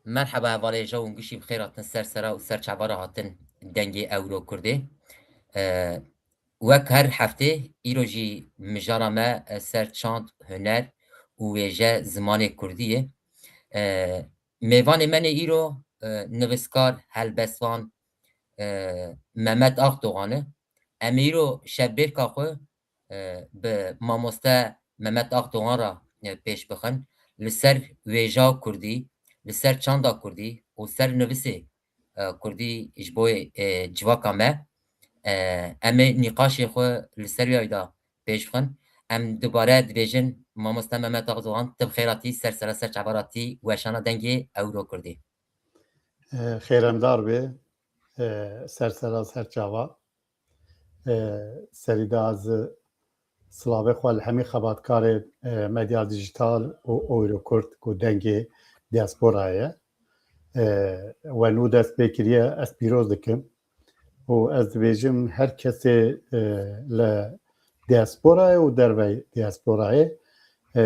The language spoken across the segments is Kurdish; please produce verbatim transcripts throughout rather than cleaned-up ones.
Merheba hevalê, jew û gişî bi xêr hatin ser sera û ser çavara hatin Dengê Ewro Kurdê. E, wek her heftê îro jî mijara me, e, ser çand, huner û wêje zimanê kurdî ye. E, mêvanê me nê îro, e, nivîskar, helbestvan, e, Mehmet Akdogan e. Em ê îro şevbêrka xwe, e, bi mamoste Mehmet Akdogan re, e, pêş bixin. Li ser wêja kurdî, li ser çanda kurdî û ser nivîsê, e, kurdî ji bo, e, civaka me, e, em ê nîqaşê xwe li ser wê de pêş bixin. Em dubare dibêjin, mamoste Mehmet Akdogan, tu bi xêr hatî ser sera ser çavara tî weşana Dengê Ewro Kurdê. E, xêremdar be, e, ser sera ser çava. E, serî de ez silavê xwe li hemî xebatkarê, e, medya dijital û Ewro Kurd ku dengê diasporayê ye. E, we nû dest pê kiriye, ez pîroz dikim. Û ez dibêjim her kesê, e, li diasporayê û dervey diasporayê, e,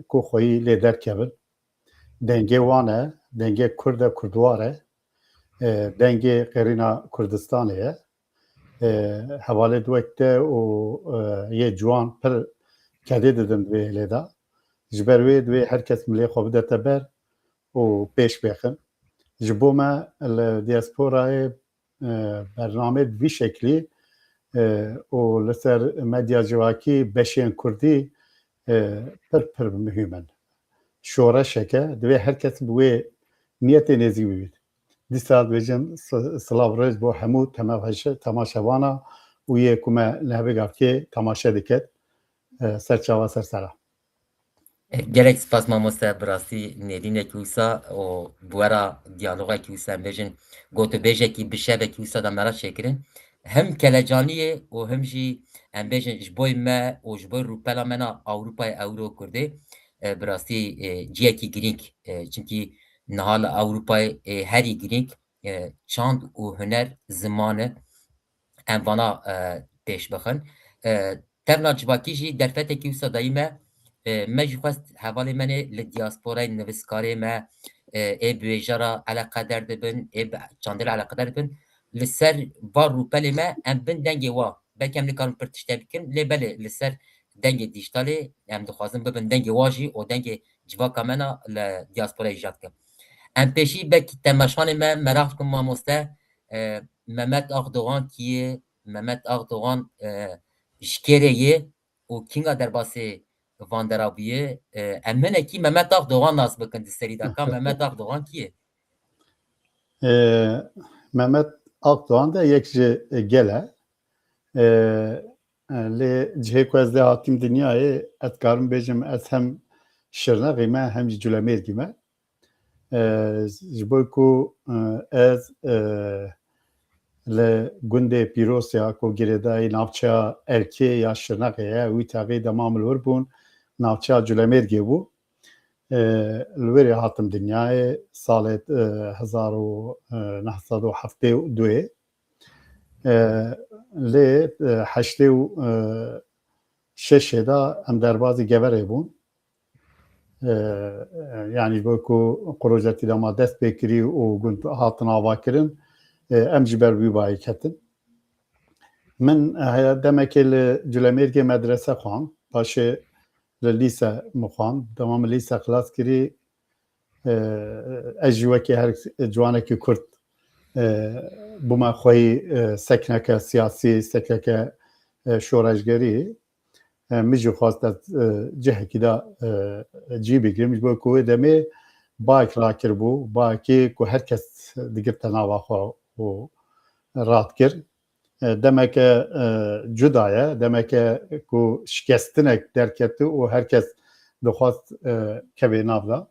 ku xweyî lê derkevin. Dengê wan e, dengê Kurd e, Kurdwar e, e, dengê qêrîna Kurdistanê ye. E, hevalê di wek te û, e, yê ciwan pir kedê didin di vê hêlê de. Ji ber wê divê her kes milê xwe bidete ber û pêş bêxin. Ji bo me li diasporayê, e, bernamê bi vî şeklî, e, û li ser medya civakî beşên kurdî, e, pir pir muhîm in. Şoreşeke divê her kes bi wê niyetê nêzîk bibît. Dîsa dibêjim si-, silav rêz bo hemû temaşe-, temaşevana û yê ku me li hevê gavkê temaşe diket, e, ser çava ser sera. Gelek spas mamoste, bi rastî nêrînekî wisa û bi we re diyalogekî wisa, em bêjin, gotûbêjekî bi şevekî wisa de me re çêkirin. Him kelecaniyê û him jî, em bêjin, ji bo me û ji bo rûpela me na Ewropayê Ewro Kurdê, e, bi rastî, e, ciyekî girîng, e, çimkî niha li Ewropayê, e, herî girîng, e, çand û huner, ziman e. Em vana, e, pêş bixin. E, tevna civakî jî derfetekî wisa dayî me. E, me jî xwest hevalê me nê li diasporayê, nivîskarê me, e, ê bi wêje re eleqeder dibin, ê bi çandê re eleqeder dibin. Li ser va rûpelê me em bin dengê wa. Belkî em nikarin pir tiştek bikin, lê belê li ser dengê dîjîtalê em dixwazin bibin dengê wa jî û dengê civaka me na li diasporayê jî jî dikin. Em pêşî belkî temaşvanê me meraq dikin, mamoste, e, Mehmet Akdogan kî ye? Mehmet Akdogan, e, ji kê re ye û kînga derbasê van dera bûye? E, em hinekî Mehmet Akdogan nas bikin di serî de. Ka Mehmet Akdogan kî ye? E, Mehmet Akdogan de yek ji gel e. E, e, lê cihê ku ez lê hatîm dinyayê, ez dikarim bêjim ez hem Şirnexî me hem jî Culemêrgî me. E, ji bo ku, e, ez, e, li gundê pîroz ya ku girêdayî navçeya Erkê ya Şirnexê ye, wî texî dema min li wir bûn, navçeya Culemêrgê bû. E, li wirê hatim dinyayê, salê, e, hezar û neh sed û heftê û duyê. E, lê, e, heştê û şeşê de em derbazî Geverê bûn. E, yanî ji bo ku projetî dema dest pê kirî û gund hatin avakirin, e, em ji ber wî bayê ketin. Min, e, demekê li Culemêrgê medrese xwend, paşê li lîse min xwend, dema min lîse xilas kirî, e, ez jî wekî her ciwanekî Kurd, e, bûme xweyî, e, sekneke siyasî, sekneke, e, şoreşgerî. E, min jî xwest ez, e, cihekî de, e, cî bigirim. Ji bo ku wê demê bayek rakiribû, bayekî ku her kes digirte nava xwe û radikir. E, demeke, e, cuda ye, demeke ku şikestinek derketî û her kes dixwest, e, kevê nav de.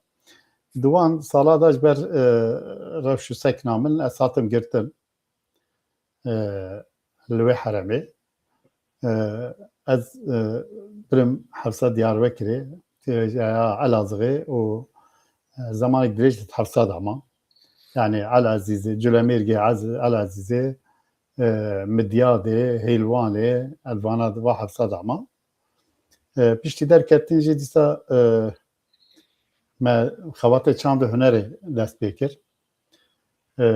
Di wan sala de ji ber, e, rewş û sekna min ez hatim girtin, e, li wê heremê. E, ez, e, birim Hevsa Diyarbekirê, ya Elazığê û, e, zemanek dirêj li Hevsa de mam. Yanî El Ezîzê, Culemêrgê Ez-, El Ezîzê, e, Midyadê, Hêlwanê, ez vana di va Hevsa de mam. E, piştî derketin jî dîsa, e, me xebatê çand û hunerê dest pê kir. E,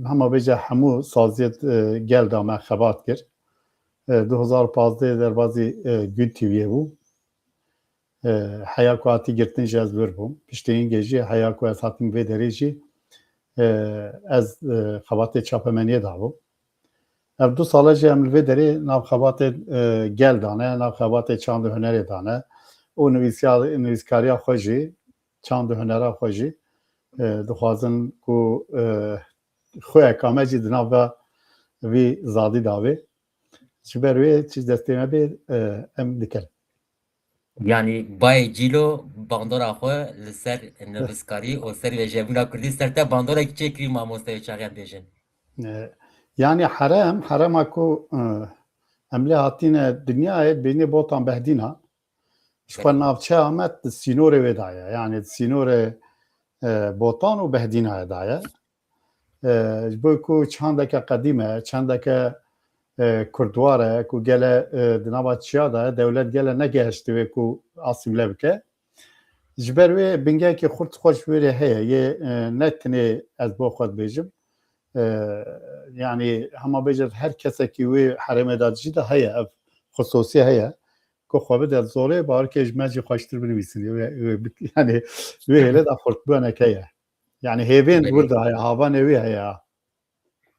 hema bêje hemû saziyê, e, gel da me xebat kir. E, du hezar pazdeh derbazî, e, Gül T V'yê bû. E, heya ku hatî girtin jî ez vir bûm. Piştî hingê jî heya ku ez hatim vê derê jî, e, ez, e, xebatê çapemeniyê dabûm. Ev du sala jî em li vê derê nav xebatê, e, gel dane, nav xebatê çand û hunerê dane û nivîsya-, nivîskariya xwe jî, çand û hunera xwe jî, e, dixwazin ku, e, xweyeka me jî di nav vî zadî de be. Ji ber wê çi destê me bê, e, em dikin. Yanî bayê Cîlo bandora xwe li ser nivîskarî û ser wêjebûna kurdî ser te bandorek çêkirî mamoste wê çaxê em bêjin. E, yanî herem, herema ku, e, em lê hatîne dinyayê, bênê Botan Behdîna, ji xwe navçeya me di sînorê wê de ye. Yanî di sînorê, e, Botan û Behdînayê de ye. E, ji bo ku çandeke qedîm e, çandeke, e, kurdwar e, ku gele, e, di nava çiya de ye, dewlet gele negehiştiye wê ku asîmle bike. Ji ber wê bingehekî xurt xwe ji wê rê heye. Yê, e, ne tenê ez bo xwe dibêjim. E, yanî hema bêje her kesekî wê herêmê de dijî de heye, ev xisûsî heye. Ku xwe bide zorê, bawer ke ji me jî xweştir binivîsin. Wê, wê bit-, yanî wê hêle de xurtbûnek heye. Yanî hêvên Belê. wir de heye, havanê wê heye.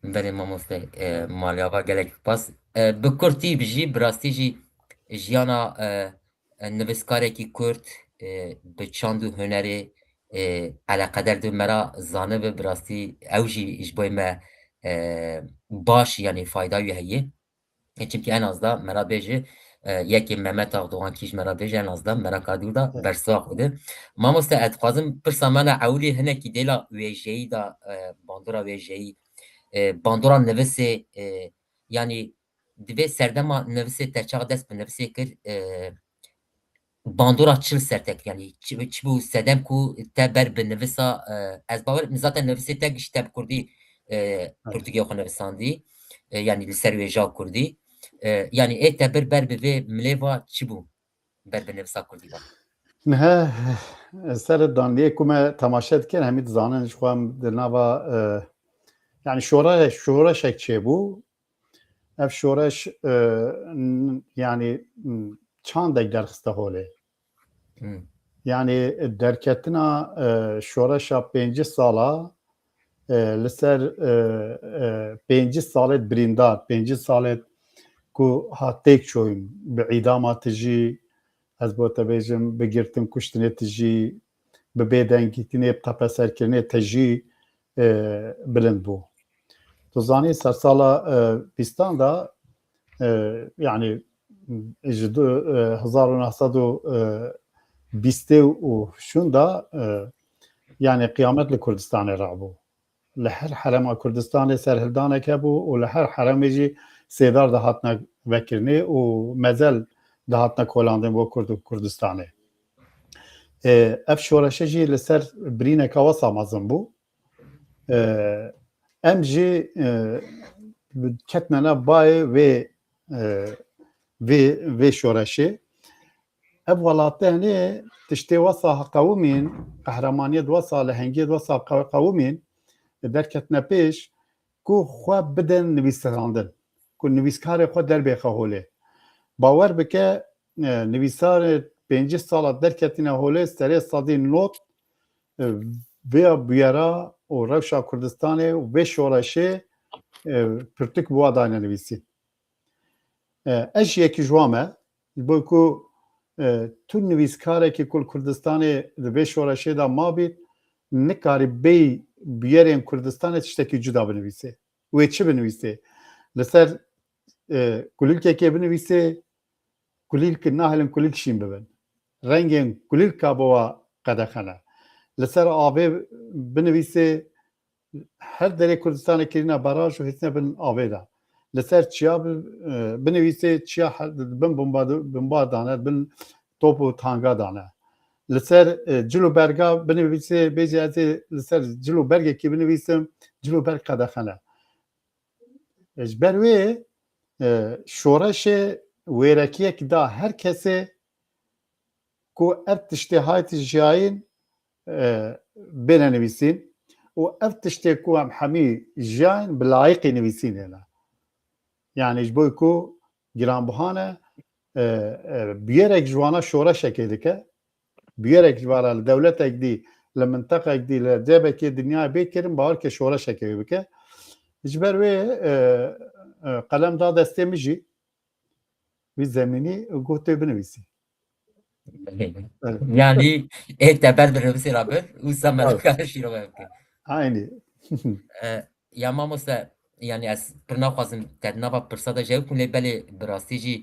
Belê mamoste, e, malê ava gelek spas. E, bi kurtî bijî, bi rastî jî jiyana, e, e, nivîskarekî kurd, e, bi çand û hunerê, e, eleqeder di me ra zanibe, bi rastî ew jî ji bo me, e, baş, yanî fayda wî heye. E, çimkî en az da me ra bêje, e, yekê Mehmet Akdogan kî ji me ra bêje, en az da me ra ka dûr da bersiva xwe de. Mamoste, ez dixwazim pirsa me ne ewilî hinekî dêla wêjeyî da, e, bandora wêjeyî, e, bandora nivisê, e, yanî di vê serdema nivisê te çax dest bi nivisê kir, e, bandora çi li ser te kir? Yanî çi, çi bû sedem ku te ber bi nivisa, e, ez bawer im zaten nivisê te giş te bi kurdî, e, Evet. pirtûkê xwe nivisandî, e, yanî li ser wêja kurdî. E, yanî ê te bir ber bi vê milêva çi bû? Ber bi nivisa kurdî de. Niha ser daniyê ku me temaşe dikin, hemî dizanin ji xwe em di nava, e, yanî şore-, şoreşek çêbû. Ev şoreş, e, n-, yanî, n-, çandek derxiste holê. Hmm. Yanî derketina, e, şoreşa pêncî sala, e, li ser, e, e, pêncî salê birîndar, pêncî salê ku hat têk çoyîn, bi îdama tijî, ez bo te bêjim, bi girtin kuştinê tijî, bi bêdengîtinê, bi tepeserkirinê tijî, e, bilind bû. Tu zanî sersala, e, bîstan de, e, yanî ji du, e, hezar û neh sed û bîstê û şûn de, e, yanî qiyamet li Kurdistanê rabû. Li her herema Kurdistanê serhildanek hebû û li her heremê jî sêdar dihatine vekirinê û mezel dihatine kolandin bo Kurd û Kurdistanê. E, ev şoreşe jî li ser birîneka wesa mezin bû. E, em jî, e, ketine nav bayê vê, e, vê, vê şoreşê. Ev welatê henê tiştê wesa qewimîn, qehremaniyê di wesa, lehengiyê di wesa qe-, qewimîn, derketine pêş ku xwe bidin nivîsandin, ku nivîskarê xwe derbêxe holê. Bawer bike, e, nivîsarê pêncî sala derketine holê serê sedî not, e, vêya bûyera û rewşa Kurdistanê û vê şoreşê, e, pirtûk bi wa dayne nivîsîn. E, ez jî yekî ji wan me, ji bo ku, e, tu nivîskarekî ku li Kurdistanê di vê şoreşê de mabît, nikarî bêyî bûyerên Kurdistanê tiştekî cuda binivîsê. Wê çi binivîsê? Li ser, e, kulîlkekê binivîsê, kulîlk nahêlin kulîlk şîn bibin. Rengên kulîlka bi wa qedexe ne. Li ser avê binivîsê, her derê Kurdistanê kirîne baraj û hêtine bin avê de. Li ser çiya bi-, e, binivîsê çiya he-, bin bomba-, bomba dane, bin top û tanga dane. Li ser, e, cil û berga binivîsê, bêjê ez ê li ser cil û bergekî binivîsim, cil û berg qedexe ne. Ji ber wê, e, şoreşê wêrekiyek da her kesê ku ev tiştê hayt jiyayîn, e, bêne nivîsîn û ev tiştê ku em hemî jiyayîn bi layîqî nivîsînê ne. Yanî ji bo ku giranbuhan e, e, e, bûyerek ji wana şoreşekê dike, bûyerek ji wana li dewletek dî, li minteqek dî, li cebekê dinyayê bê kirin, bawer ke şoreşekê wê bike. Ji ber wê, e, e, qelem da destê min jî, wî zemînî got tê binivîsî. Evet. Yani ê te ber binivîsî rabin û sen Evet. melaka şîrove bike. Aynî. E, ya mamoste, yani ez pir naxwazim te di nava pirsa de jew bikim, lê belê bi rastî jî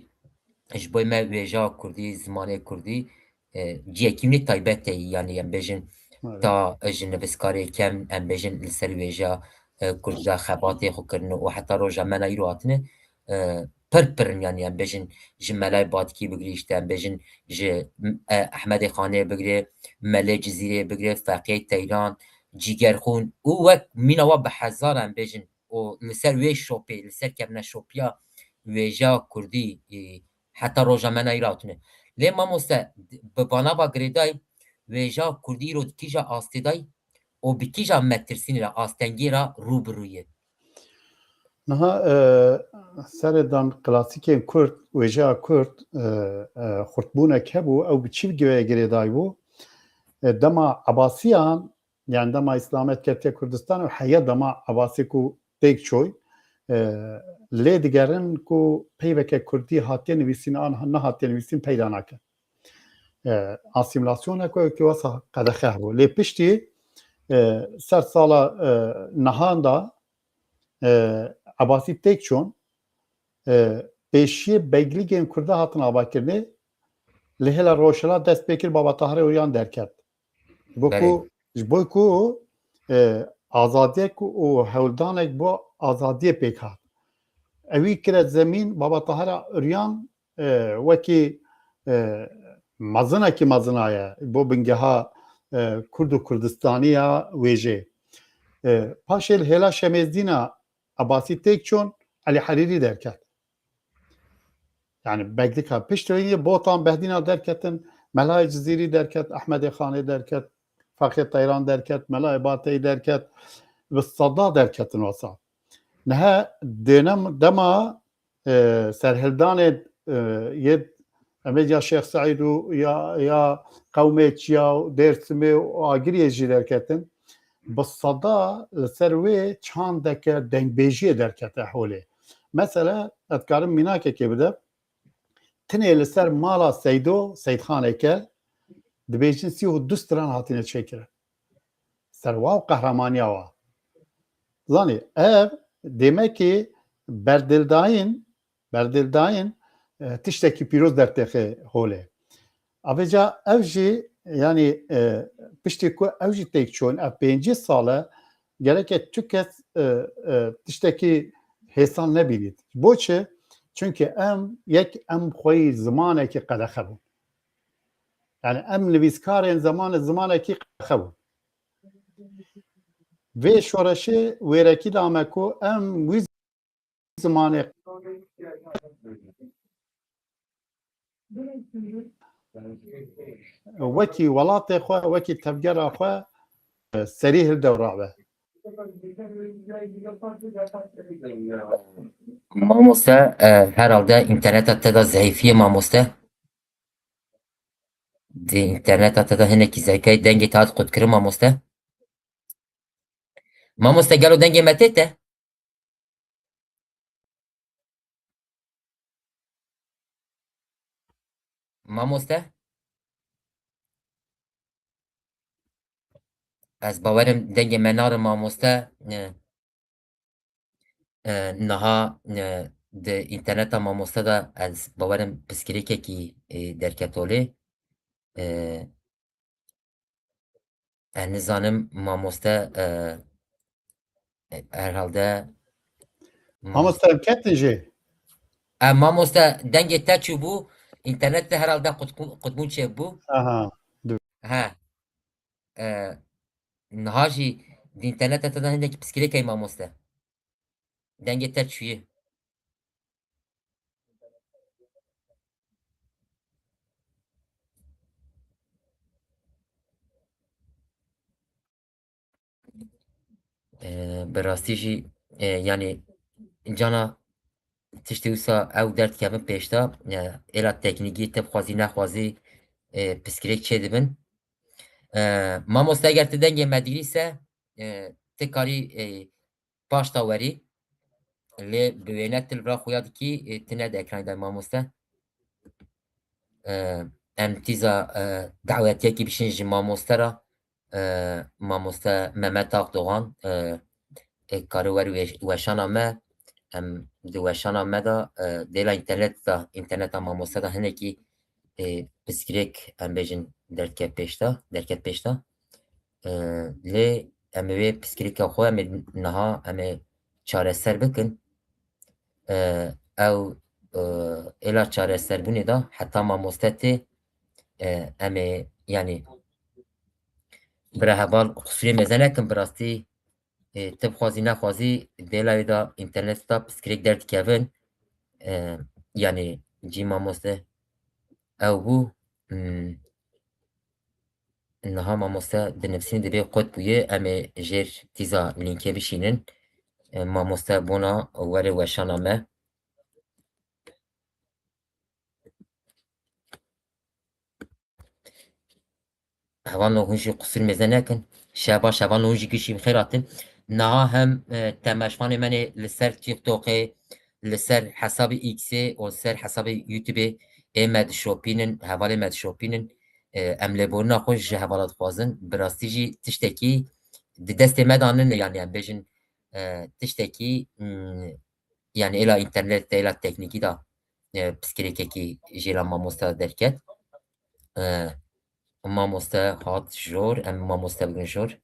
ji bo me wêja kurdî, zimanê kurdî, e, cihekî wî taybet e, yani em bêjin Evet. ta ji nivîskarê kem, em bêjin li ser wêja, e, kurdî de xebatê xwe kirine û heta roja me na îro hatine, e, pir pir in, yani em bêjin ji Melayê Batkî bigirî, işte em bêjin ji, e, Ehmedê Xanê bigirê, Melê Cizîrê bigirê, Feqiyê Teyran, Cîgerxûn û wek mîna wa bi hezar em bêjin û li ser wê şopê, li ser kevneşopiya wêja kurdî, e, heta roja me na îro hatine. Lê mamoste, bi vana va girêdayî wêja kurdî îro di kîja astê dayî û bi kîja metirsînê re, astengiyê re rû bi rû ye? Niha, e, serê dan klasîkên kurd, wêjeya kurd, e, e, xurtbûnek hebû, ew bi çi girê-, girêdayî bû? E, dema Ebasiyan, yani dema Îslamet ketiye Kurdistan û heya dema Ebasî ku têk çoy, e, lê digerin ku peyveke kurdî hatiye nivîsîn an nehatiye nivîsîn peyda nake. E, asîmîlasyonek wekî wesa qedexe hebû. Lê piştî, e, ser sala, e, nehan de, e, Ebasî têk çûn, e, pêşiyê begligên Kurda hatin avakirinê, li hêla rojhila dest pê kir Baba Tahirê Uryan derket. Ji bo Belê. ku, ji bo ku, e, azadiyek û hewldanek bo azadiyê pêk hat. Ewî kire zemîn, Baba Tahira Uryan, e, wekî, e, mezinekî mezinaye bo bingeha, e, Kurd û Kurdistaniya wêjê. E, paşê li hêla Şemêzdîna Ebasî têk çûn, Elî Herîrî derket. Yani beglika pişt reyê Botan Behdîna derketin, Melayê Cizîrî derket, Ehmedê Xanê derket, Feqê Teyran derket, Melayê Bateyî derket, bi seda derketin wesa. Niha dênem dema, e, serhildanê, e, yê em ê ya Şêx Seîd û ya, ya qewmê Çiya û Dêrsimê û Agiriyê jî derketin, bi seda li ser wê çandeke dengbêjiyê derkete holê. Mesela, ez dikarim mînakekê bide, tinê li ser mala Seydo, Seydxanê Kel, dibêjin sî û du stran hatine çêkirin. Ser wa û qehramaniya wa. Zanî, ev demekî berdildayîn, berdildayîn, e, tiştekî pîroz dertêxê holê. Avêca ev jî, yanî, e, piştî ku ew jî têk çûn, ev pêncî sal e, gereke tu kes, e, e, tiştekî hêsan nebînît. Bo çi? Çunkî em, yek em xweyî zimanekî qedexe bûn. Yani em nivîskarên zemanê zimanekî qedexe bûn. Vê şoreşê wêrekî dame ku em wî zimanê wekî welatê xwe, wekî tevgera xwe, e, serî hilde û rabe. Mamoste, e, herhalde interneta te de zehîfiye mamoste. Di interneta te de hinekî zehîfiye, dengê te hat qutkirin mamoste. Mamoste, gelo dengê me tê te? Mamoste? Ez bawerim dengê me narin mamoste. E, e, niha, e, di interneta mamoste de ez bawerim piskirêkekî, e, derket holê. E, Ez nizanim mamoste, e, e, herhalde, hmm. Mamoste, em ketin jê? E, mamoste, dengê te çûbû, înternet de herhalde qutbû-, qutbûn çêbû. Aha, dur. He. E, niha jî di înterneta te de hindekî piskirêk heye mamoste. Dengê te çûye. E, bi rastî jî, e, yanî cana tiştê wisa ew derdikevin pêşta, e, êla teknîkî tu bixwazî nexwazî, e, piskirêk çêdibin. E, mamoste eger tu dengê me digirî se, e, tu karî, e, paşta werî, lê bi wêne tu li vira xuya dikî, e, tu ne di ekranî de mamoste. E, em tîza, e, dawetiyekî bişîn ji mamoste re, e, mamoste Mehmet Akdoğan, e, e, kare wer wê-, weşana me, em di weşana me de, e, dêla înternet de, înterneta mamoste de hinekî, e, piskirêk, em bêjin, derdike pêşta, derket pêşta. E, lê em ê wê piskirêka xwe em ê niha em ê çareser bikin. E, ew, e, êla çareserbûnê de heta mamoste tê, e, em ê, yanî, bira heval, qusûrê mêze nekin, bi rastî, e, tu bixwazî nexwazî dêla wê de înternetê de piskirêk derdikevin. E, yanî cî mamoste ew bû. Hmm. Niha mamoste dinivîsîn dibê qut bûye, em ê jêr tîza lînkê bişînin. E, mamoste bona were weşana me. Hevalno hûn jî qusûr mêze nekin. Şeva şevalno hûn jî gişî bi xêr hatin. Niha hem, e, temaşvanê me nê li ser TikTokê, li ser hesabê X'ê û ser hesabê YouTubeê ê me dişopînin, hevalê me dişopînin. E, em lêborîna xwe ji hevala dixwazin. Bi rastî jî tiştekî di destê me de nine, yanî em bêjin, e, tiştekî, mm, yanî êla înternetê, êla teknîkî de, e, piskirêkekî jêla mamoste derket. E, mamoste hat jor, em mamoste bigirin jor.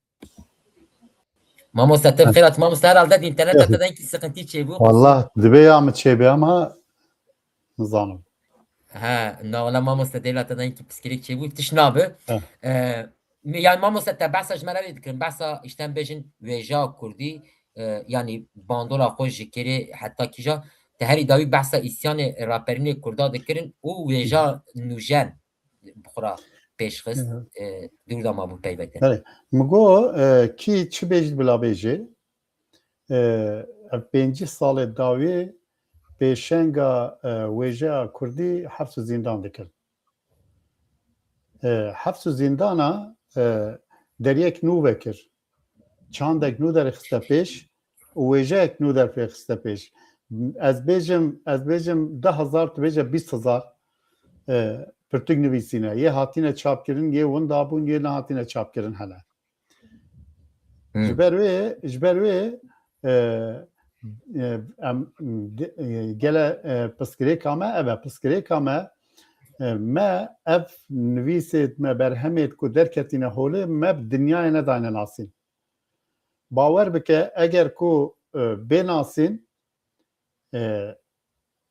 Mamoste, te bi xêr hat, mamoste, herhalde di înterneta te de hinkî sıkıntı çêbû. Wallah, dibê ya min çêbe ama nizanim. He, na wala mamoste, dêla te de hinkî piskirêk çêbû, tişt nabe. He. E, mi-, yanî mamoste, te behsa ji me re wê dikirin, behsa îşte em bêjin wêjeya kurdî, e, yanî bandola xwe ji kêrê heta kîja, te herî dawî behsa îsyanê raperînê kurda dikirin û wêjeya nûjen bi xwe re pêş xist, e, dûr de mabû peyvete. Belê. Min got, e, kî çi bêjî bila bêjê, e, ev pêncî salê dawî pêşenga, e, wêjeya kurdî hefs û zîndan dikir. E, hefs û zîndana, e, deriyek nû vekir. Çandek nû derxiste pêş û wêjeyek nû derxiste pêş. Ez bêjim, ez bêjim du hezar, tu bêje bîst hezar, e, pirtûk nivîsîne. Yê hatine çapkirin, yê winda bûn, yê nehatine çapkirin hene. Hmm. Ji ber wê, ji ber wê, e, e, em, de, e, gele, e, piskirêka me, ev e piskirêka me, e, me ev nivîsê me berhemê ku derketîne holê, me bi dinyayê nedayne nasîn. Bawer bike, eger ku, e, bê nasîn, e,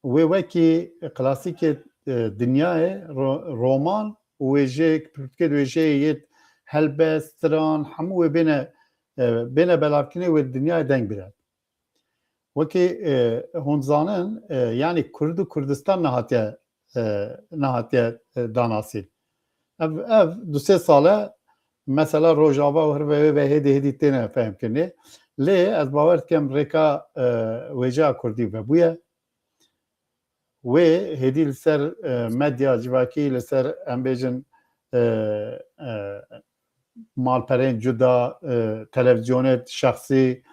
wê wekî klasîkê, e, dinyayê ro-, roman û wêjeyek, pirtûkê wêjeyê yê helbest, stran, hemû wê bêne, e, bêne belavkirinê, wê dinyayê deng bire. Wekî, e, hûn zanin, e, yanî Kurd û Kurdistan nehatiye, e, nehatiye, e, danasîn. Ev, ev du sê sal e, mesela Rojava û hirve wê ve hêdî hêdî têne fehmkirinê. Lê ez bawer dikim rêka, e, wêjeya kurdî vebûye. Wê hêdî li ser, e, medya civakî, li ser, em bêjin, e, e, malperên cuda, e, televîzyonê şexsî,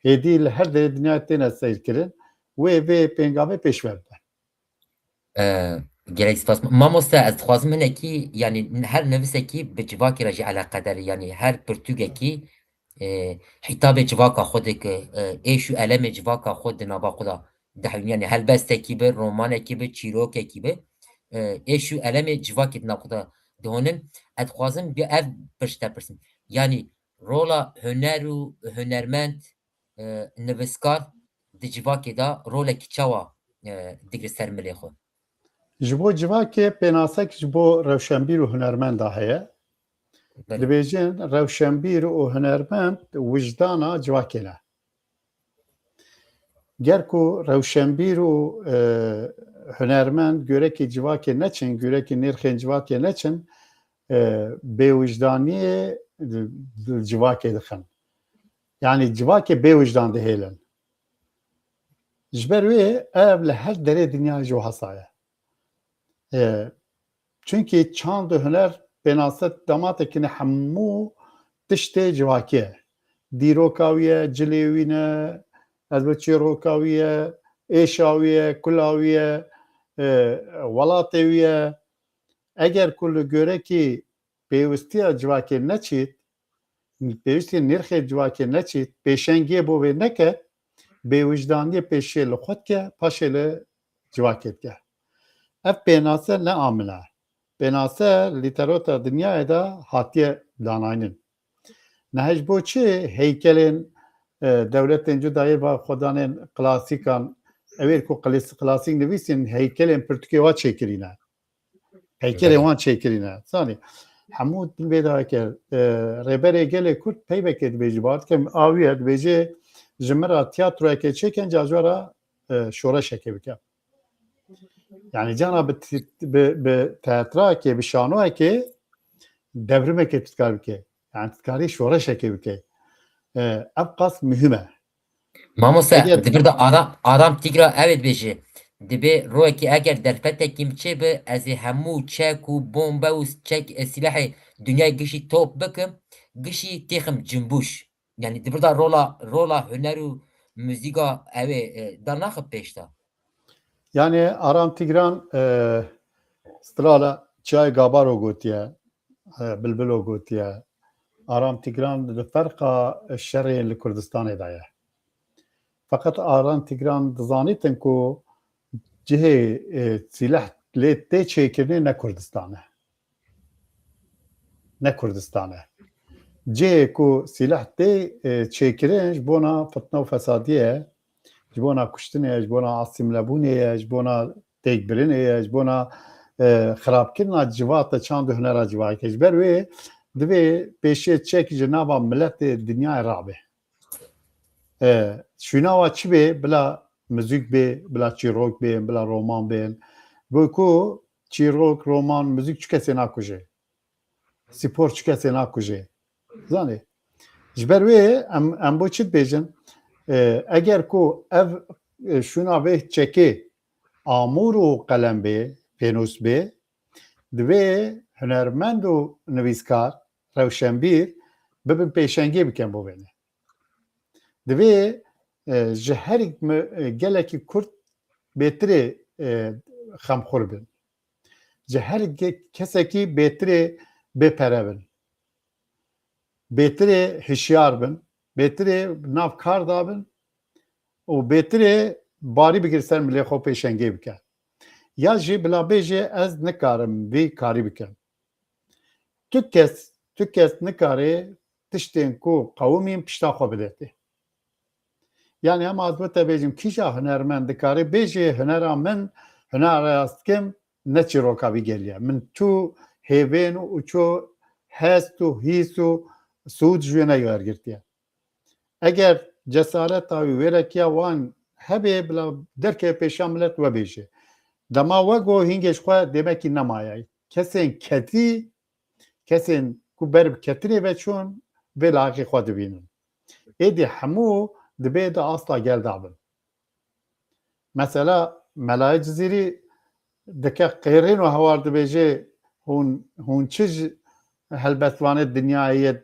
hêdî li her derê dinyayê têne seyrkirin. Wê vê pêngavê pêş ve bibe. E, gelek spas. Mamoste, ez dixwazim hinekî, yanî her nivisekî bi civakê re jî eleqedar e, yanî her pirtûkekî, e, hîtabê civaka xwe dike, e, êş û elemê civaka xwe di nava xwe de dihewîne. Yanî helbestekî bi, romanekî bi, çîrokekî bi, e, êş û elemê civakê di nav xwe de dihonin. Ez dixwazim bi ev pirş te pirsim. Yanî rola huner û hunermend, e, nivîskar di civakê de rolekî çawa, e, digre ser milê xwe? Ji bo civakê pênasek ji bo rewşenbîr û hunermenda heye. Belê. Dibêjin rewşenbîr û hunermend wijdana civakê ne. Ger ku rewşenbîr û, e, hunermend gorekî civakê neçin, gorekî nirxên civakê neçin, e, bêwijdaniyê di, di civakê dixin. Yanî civakê bê wijdan dihêlin. Ji ber wê ev li her derê dinyayê ji wahsa ye. E, çunkî çand û huner pênase dematekî ne hemû tiştê civakê ye. Dîroka wî ye, cilê wî ne, ez bi çîroka wî ye, êşa wî ye, kula wî ye, e, welatê wî ye. Eger ku li gorekî pêwistiya civakê neçît, pêwîstî nirxê civakê neçît, pêşengiyê bo vê neket, bêwijdaniyê pêşê li xwe dike, paşê li civakê dike. Ev pênase ne amin e. Pênase lîterota dinyayê de hatiye danaynin. Niha ji bo çi heykelên, e, dewletên cuda yê va xwedanên klasîkan, ew ê ku klis-, klasîk nivîsîn, heykelên pirtûkê wa çêkirîne. Heykelên Belê. wan çêkirîne. Zanî, hemû din vê dayê kir. E, Rêberê Gelê Kurd peybekê dibêjî, bar dikim, a wî ye, dibêjê, ji min re tiyatroyekê çêkin, ca ji we re, e, şoreşekê bikim. Yani cana bi ti-, bi, bi teatrakê, bi şanoyekê devrimekê tu dikar bike. Yani tu dikarî şoreşekê bike. E, ev qas muhim e. Mamoste, Eger di vir de Aram, Aram Tîgra ew ê dibêje. Dibê royekî eger derfetekî min çêbi, ez ê hemû çek û bombe û çek, e, sîlehê dinyayê gişî top bikim, gişî têxim cimbûş. Yani di vir de rola, rola huner û muzîka ew ê, e, da naxi pêş de. Yani Aram Tîgran, e, stilala Çiyayê Gabaro gotiye, e, Bilbilo gotiye. Aram Tîgran di ferqa şerê li Kurdistanê de ye. Feqet Aram Tîgran dizanîtin ku cihê, e, sîleh lê tê çêkirinê ne Kurdistan e. Ne Kurdistan e. Cihê ku sîleh tê, e, çêkirin ji bona fitne û fesadiyê ye, ji bona kuştinê ye, ji bona asîmlebûnê ye, ji bona têkbirinê ye, ji bona, e, xirabkirina civata çand û hunera civakê. Ji ber wê divê pêşiyê çek ji nava miletê dinyayê rabe. E, şûna wa çi bê, bila muzîk bê, bila çîrok bê, bila roman bên. Bo ku çîrok, roman, muzîk çi kesê nakuje. Spor çi kesê nakuje. Zanê. Ji ber wê em, em bo çi dibêjin? E, eger ku ev, e, şûna vê çekê amûr û qelem bê, pênûs bê, divê hunermend û nivîskar, rewşenbîr bibin pêşengê bikin bo vêne. Divê, e, ji herî me-, e, gelekî Kurd bêtirê, e, xemxur bin. Ji her ge-, kesekî bêtirê bêpere bin. Bêtirê hişyar bin. Bêtirê nav kar da bin û bêtirê barî bigir ser milê xwe pêşengê bike. Ya jî bila bêje ez nikarim vî karî bikim. Tu kes, tu kes nikare tiştên ku qewimîn pişta xwe bidetê. Yani hema ez bo te bêjim, kîja hunermend dikare bêjê, hunera min, hunera ez dikim, ne çîroka vî gelî ye. Min tu hêvên û ço hest û hîs û sûd ji wê newergirtiye. Eger cesareta wî, wêrekiya wan hebe, bila derkeve pêşiya milet we bêje. Dema we got hîngê ji xwe dêmekî nemaye. Kesên ketî, kesên ku ber bi ketinê ve çûn, vê layiqî xwe dibînin. Êdî hemû dibê di asta gel de bin. Mesela Melayê Cizîrî dike qêrîn û hewar dibêje, hûn, hûn çi ji helbestvanê dinyayê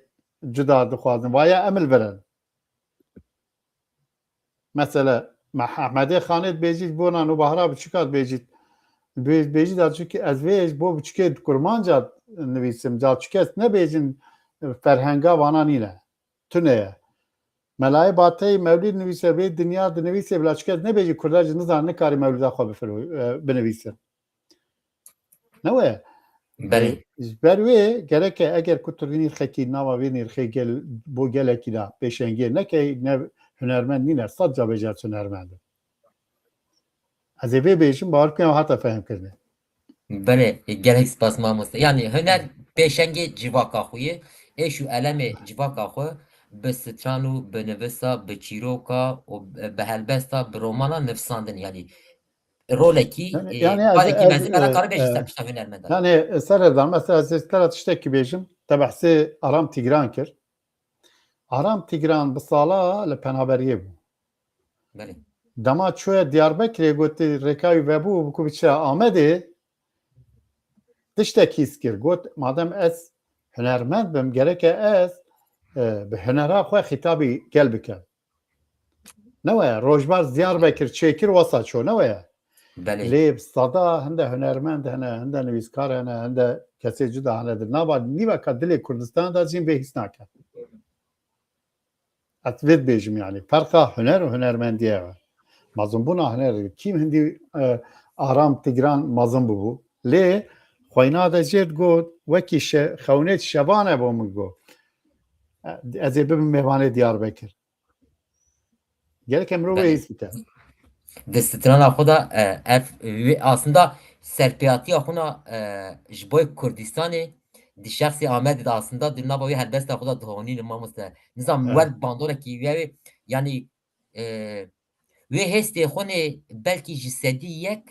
cuda dixwazin? Vaya em li vir in. Mesela Meh-, Ehmedê Xanê dibêjî ji bona Nûbahra Biçûka dibêjî. Dibê-, dibêjî da çunkî ez vê ji bo biçûkê kurmanca nivîsim. Ca çi kes nebêjin ferhenga vana nîne. Tune ye. Melayê Bateyî mewlîd nivîse vê dinya dinivîse bila çi kes nebêjî kurda jî nizane nikarî mewlîda xwe bifiro-, e, binivîsin. Ne we? Belê. E, ji ber wê gereke eger ku tu nîrxekî nava vê nîrxê gel, bo gelekî de pêşengê nekey, ne hunermend nîne, sed ca bêje ez hunermend im. Ez ê vê bêjim, bawer bikin ew hate fehmkirinê. Belê, gelek spas mamoste. Yani huner pêşengê civaka xwe ye, êş û elemê civaka xwe bi stran û bi nivisa, bi çîroka û bi helbesta, bi romana nivsandin. Yani rolekî, Yani, e, yani ez, karêkî ez, mezin e, karê bêjî e, ser pişta hunermenda. Yani, e, Serhildan, mesela ez ê te re tiştekî bêjim, te behsê Aram Tîgran kir. Aram Tîgran bi sala li penaberiyê bû. Belê. Dema çûye Diyarbekirê, gotî rêka wî vebû, ku biçe Amedê, tiştek hîs kir. Got, madem ez hunermend bim, gereke ez, e, bi hunera xwe xîtabî gel bikim. Ne weye, rojbar Diyarbekir çêkir, wesa ço, ne weye. Belê. Lê bi sada hinde hunermend hene, hinde nivîskar hene, hinde kesê cuda hene. Di nava nîveka dilê Kurdistan de jîn vê hîs nake. Ez vê dibêjim, yanî ferqa huner û hunermendiyê ye. Mezinbûna hunerê, kîm hindî, e, Aram Tîgran mezin bûbû. Lê xweyna de jê digot, wekî şe-, xewnêt şevane bo min got. E, ez ê bibim mêvanê Diyarbekir. Gerek em mirov Belê. Hîs bike. Di strana xwe de, e, ev, wê aslında serpêhatiya xwe na, e, ji bo Kurdistanê di şexsê Amedê de aslında di nava wê helbesta xwe de dihonîne mamoste. Nizam Evet. Wer bandolekî wê, wê, yanî, e, wê hêstê xwe nê belkî ji sedî yek,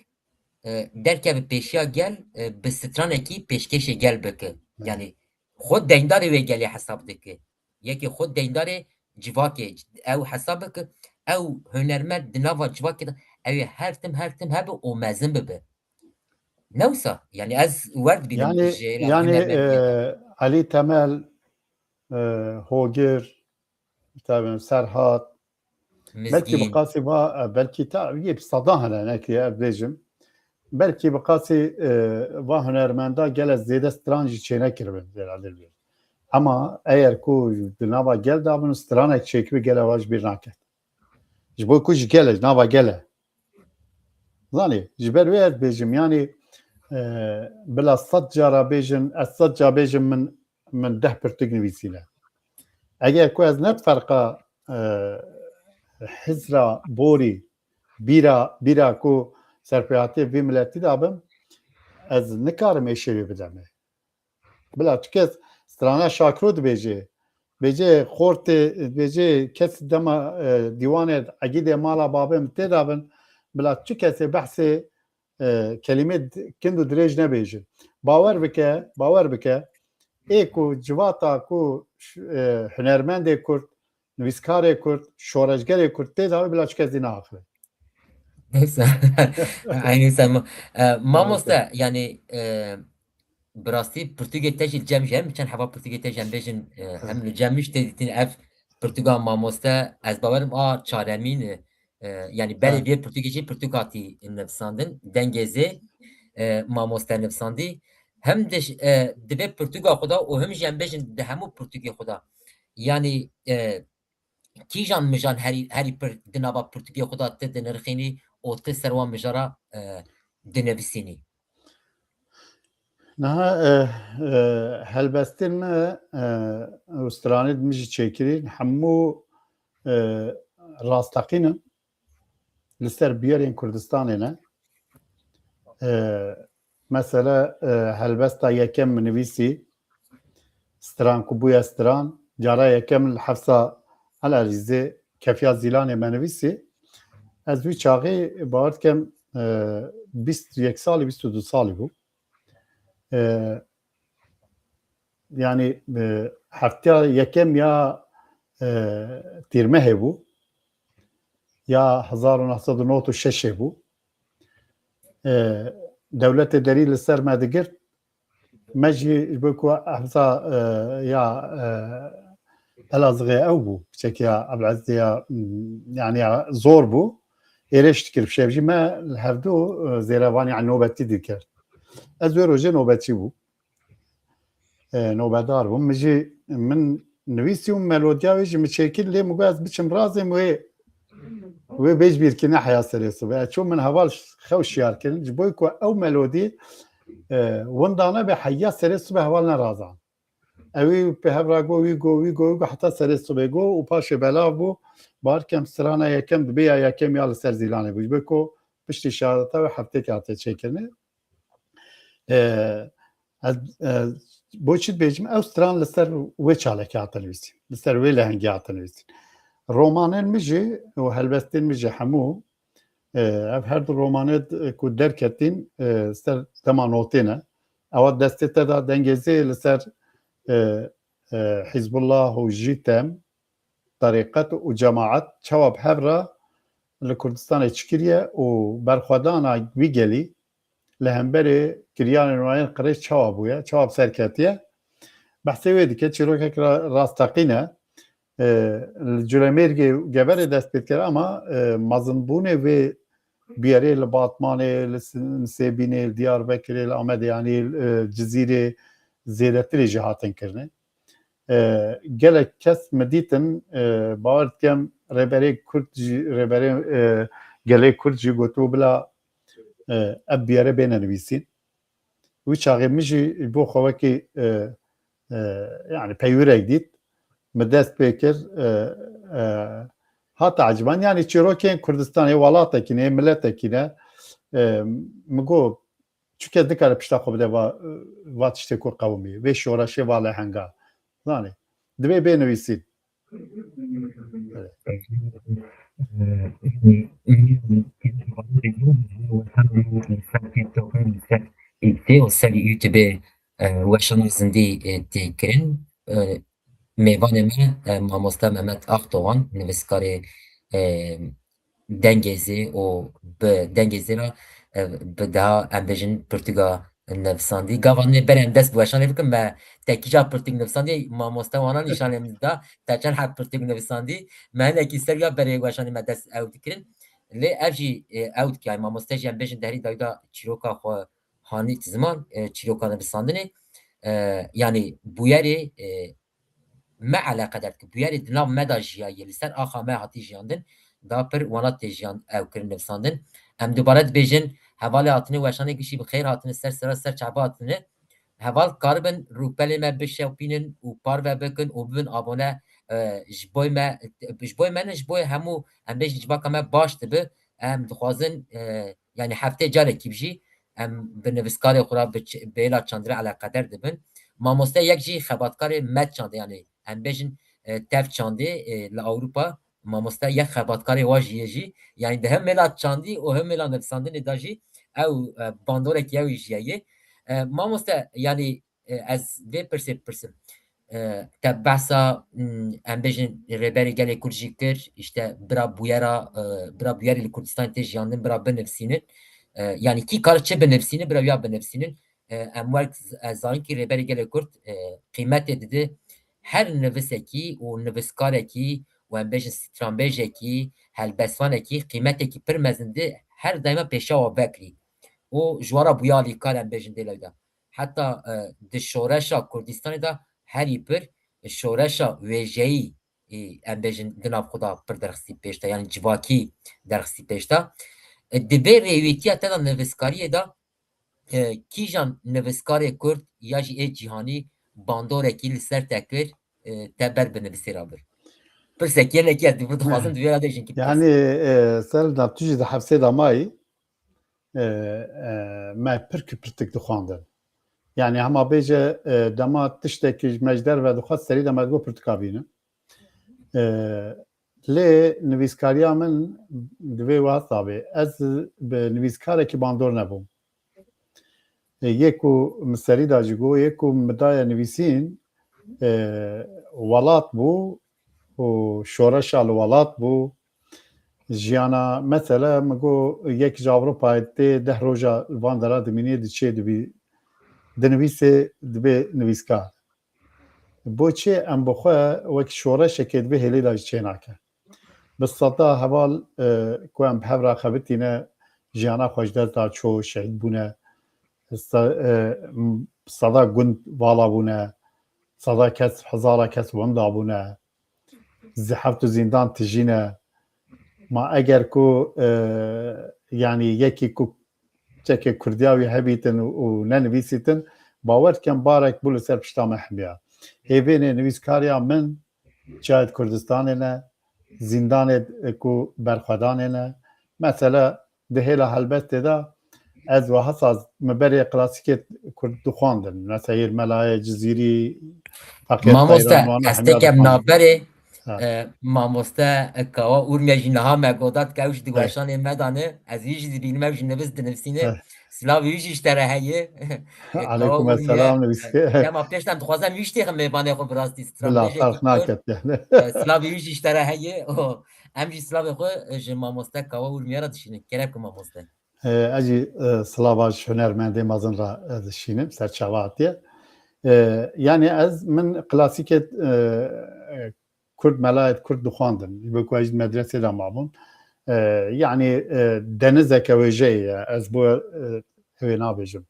e, derkeve pêşiya gel, e, bi stranekî pêşkêşê gel bike. Yanî xwe deyndarê wê gelê hesab dike. Yekê xwe deyndarê civakê ew hesab bike, ew hunermend di nava civakê de ew ê her tim, her tim hebe û mezin bibe. Ne wisa? Yanî ez wer dibînim Yanî, jê re yanî, hunermendiyê de. e, Elî Temel, e, Hogir, tabii Serhat, belkî bi Mizgîn. qasî va, e, belkî ta yê bi sada hene, ne ki ez bêjim. Belkî bi qasî, e, va hunermenda gele zêde stran jî çênekiribin, herhalde. Ama eger ku di nava gel de bin, stranek çêkibi, gele va ji bîr naket. Ji bo ku ji gele, ji nava gele. Zanî, ji ber wê ez bêjim, yanî, e, bila sed cara bêjin, ez sed ca bêjim, min, min deh pirtûk nivîsîne. Eger ku ez ne ferqa, e, hizra borî, bîra, bîra ku serpêhatê vî miletî de bim, ez nikarim êşê wê bidemê. Bila tu kes strana Şakro dibêje, bêje xortê, bêje kes dema, e, dîwanê egîdê mala babê min tê de bin, bila tu kesê behsê, e, kelîmê d-, kind û dirêj nebêje. Bawer bike, bawer bike, ê ku civata ku ş-, e, hunermendê Kurd, nivîskarê Kurd, şoreşgerê Kurd tê de, bila tu kes dî naaxive. Neyse. Aynı sen ma-, e, mamoste, yani, e, bi rastî pirtûkê te jî cem jî, hem çend heva pirtûkê te jî em bêjin, e, hem li cem min jî tê dîtin ev pirtûka mamoste, ez bawerim a çaremîn, e, e, yani berê vê pirtûkê jî pirtûk hatî nivsandin, dengê zê, e, mamoste nivsandî. Hem de, e, di vê pirtûka xwe de û hem jî em bêjin di hemû pirtûkê xwe de. Yani, e, kîjan mijan herî, herî pir di nava pirtûkê xwe de tu dinirxînî û tu ser wan mijara, e, dinivîsînî? Niha, e, e, helbestên me, e, û stranên min jî çêkirîn, hemû, e, rasteqîn in. Li ser bûyerên Kurdistanê ne. E, mesela, e, helbesta yekem min nivîsî, stran ku bûye stran, cara yekem li Hefsa El Elîzê Kefiya Zîlanê me nivîsî. Ez wî çaxî, bawer dikim, e, bîst û yek salî, bîst û du salî bû. E, yani, e, heftiya yekem ya, e, Tîrmehê bû, ya hezar û neh sed û nod û şeşê bû. E, dewletê derî li ser me digirt. Me jî ji bo ku hevza, e, ya, e, Elazığê ew bû, piçekî ya Ebdilezîzê ya, m, yani ya zor bû. Êrêş dikir bi şevjî, me li hevdu, e, zêrevanî, yani nobetî dikir. Ez wê rojê nobetçî bûm. E, nobedar bûm. Min jî, min nivîsî û melodiya wê jî min çêkir, lê min got ez biçim razêm wê, wê bêj bîrkî neheya serê sibê. Ez çûm min heval xew şiyar kirin. Ji bo ku ew melodî, e, winda nebe, heya serê sibê heval nerazan. Ewî pê hev ra got, wî got, wî got, wî got, heta serê sibê got û paşê belav bû. Bawer kem strana yekem dibe ya yekem ya li ser Zîlanê bû. Ji bo ku piştî şehadeta wê heftêkê hate çêkirinê. E, ez, e, bo çi dibêjim? Ew stran li ser wê çalekê hate nivîsîn. Li ser wê lehengê hate nivîsîn. Romanên min jî û helbestên min jî hemû, e, ev her du romanê d-, ku derketîn, e, ser dema notê ne. Ewa destê te de dengê zê li ser, e, e, Hizbullah û Jîtem, terîqet û cemaet çawa bi hev re li Kurdistanê çi kiriye û berxwedana wî gelî li hemberê kiryanên wan yên qirêj çawa bûye, çawa bi ser ketiye. Behsê wê dike, çîrokek ra-, rasteqîn e. E, li Colemêrgê û Geverê dest pê dikir, ama, e, mezinbûnê vê bûyerê li Batmanê, li S-, Nisêbînê, li Diyarbekirê, li Amedê, yanî, e, Cizîrê zêdetirê jî hatin kirinê. E, gelek kes min dîtin, e, bawer dikim rêberê Kurd jî, rêberê, e, gelê Kurd jî gotibû bila, e, ev bûyere bêne nivîsîn. Wî çaxê min jî ji bo xwe wekî, e, e, yani peywirek dît. Min dest pê kir, e, e, hate eciban. Yani çîrokên Kurdistanê, welatekî ne, miletekî ne. E, min got, çi kes nikare pişta xwe bide va, va tiştê ku qewimî, vê şoreşê, va lehenga. Zanî, divê bê nivîsîn. Û ser YouTube weşana zindî, e, tê kirin. E, mêvanê me, e, mamoste Mehmet Akdoğan, nivîskarê, e, Dengêzê û bi Dengêzê re, e, bi daha em bêjin pirtûka nivîsandî. Gava nê berê em dest bi weşanê bikin, me tekîja pirtûk nivîsandî, mamoste wana nîşanê min da, te çend heb pirtûk nivîsandî, me hinekî ser ya berê weşanê me dest ew dikirin. Lê ev jî, e, ew dike, mamoste jî em bêjin derî dayda çîroka xwe hanît ziman, e, çîroka nivîsandinê, e, yanî bûyerê, e, me eleqedar dike. Bûyerê di nav me de jiyaye, li ser axa me hatî jiyandin, da pir wana tê jiyan ew kirin nivîsandin. Em dubare dibêjin, hevalê hatine weşanê gişî bi xêr hatine, ser sera ser çava hatine. Heval karibin rûpelê me bişewpînin û parve bikin û bibin abone, e, ji boy me, ji boy me ne, ji boy hemû, em bêjin civaka me baş dibi. Em dixwazin, e, yani heftê carekî jî em bi nivîskarê xwe re bi ç-, bêla çandire eleqeder dibin. Mamoste yek jî xebatkarê me çandê, yani em bêjin, e, tev çandê, e, li Ewropa mamoste yek xebatkarê wa jî ye jî. Yani di him mêla çandî û him mêla nivîsandinê de jî ew, e, bandorekî ew jî ye. E, mamoste, yani, e, ez vê pirsê bipirsim. E, te behsa, mm, em bêjin rêberê gelê Kurd jî kir, işte bira bûyera, e, bira bûyerê li Kurdistanê tê jiyandin, bira binivîsînin. E, yani kî kar çi binivîsînin, bira ya binivîsînin. E, em wek z-, ez zanin kî rêberê gelê Kurd, e, qîmetê dide her nivîsekî û nivîskarekî û em bêjin stranbêjekî, helbestvanekî qîmetekî pir mezin dide her daîma pêşa wan vekirî. Û ji wan re bûya alîkar em bêjin dê lewda. Heta, e, di şoreşa Kurdistanê de herî pir şoreşa wêjeyî, e, em bêjin di nav xwe de pir derxistî pêş de, yani civakî derxistî pêş de. E, di vê rêwîtiya te de nivîskariyê de, e, kîjan nivîskarê Kurd ya jî ê cîhanî bandorekî li ser te kir, e, te ber bi nivîsê re bir? Pirsekî yenekî ez dixwazim di vê re de jî kî Yani, e, Selda, tu jî di hefsê de mayî, e, e, me pirk pirtik dixwandin. Yani hema bêje, e, dema tiştekî ji me ji derve dixwest, serî de me digot pirtika bînin. E, lê nivîskariya min divê wesa bê. Ez bi nivîskarekî bandor nebûm. E, yê ku min serî de jî got, yê ku min daye nivîsîn, e, welat bû û şoreşa li welat bû. Jiyana, mesele, min got, yek ji Ewropayê tê deh roja li van dera dimînê, diçê dibî, dinivîsê, dibê nivîskar. Bo çi em bi xwe wek şoreşekê di vê hêlê de jî çênake? Bi seda heval, e, ku em bi hev re xebitîne, jiyana xwe ji dest da, ço, şehîd bûne. Se-, e, m-, seda gund vala bûne. Seda kes, hezara kes winda bûne. Zi-, heft û zîndan tijîne. Ma eger ku, e, yani yekî ku çekê Kurdiya wî hebîtin û, û nenivîsîtin, bawer dikin barek bû li ser pişta me hemiya. Hêvênê nivîskariya min çayê di Kurdistanê ne, zîndanê ku berxwedanê ne. Mesele di hêla helbestê de ez wiha saz, min berê klasîkê Kurd dixwandin. Mesela Hêr Melayê, Cizîrî, Feqîr Mamoste, Teyran, wana ez hemiya tekem dixwandin. Navberê, E, mamoste, e, Kawa Urmiye jî niha me godat ke ew jî di weşanê me de ne. Ez wî jî dibînim, ew jî nivîs dinivîsîne. Silavê wî jî ji te re heye. E, Kawa Aleykum Urmiye. Selam, nivîs. E, dema pêş de em dixwazem wî jî têxin mêvanê xwe bi rastî. Bila ferq naket yani. E, silavê wî jî ji te re heye. O, em jî silavê xwe, e, ji mamoste Kawa Urmiye re dişînin. Kerem ku mamoste. E, ez jî, e, silava ji hunermendê mezin re, e, dişînim, ser çava hatiye. E, yani ez, min klasîkê, e, e, Kurd, melayê Kurd dixwandin. Ji bo ku ez ji medresê de mabûm. E, yani, e, denizeke wêjeyê ye. Ez bo, e, ew ê nabêjim.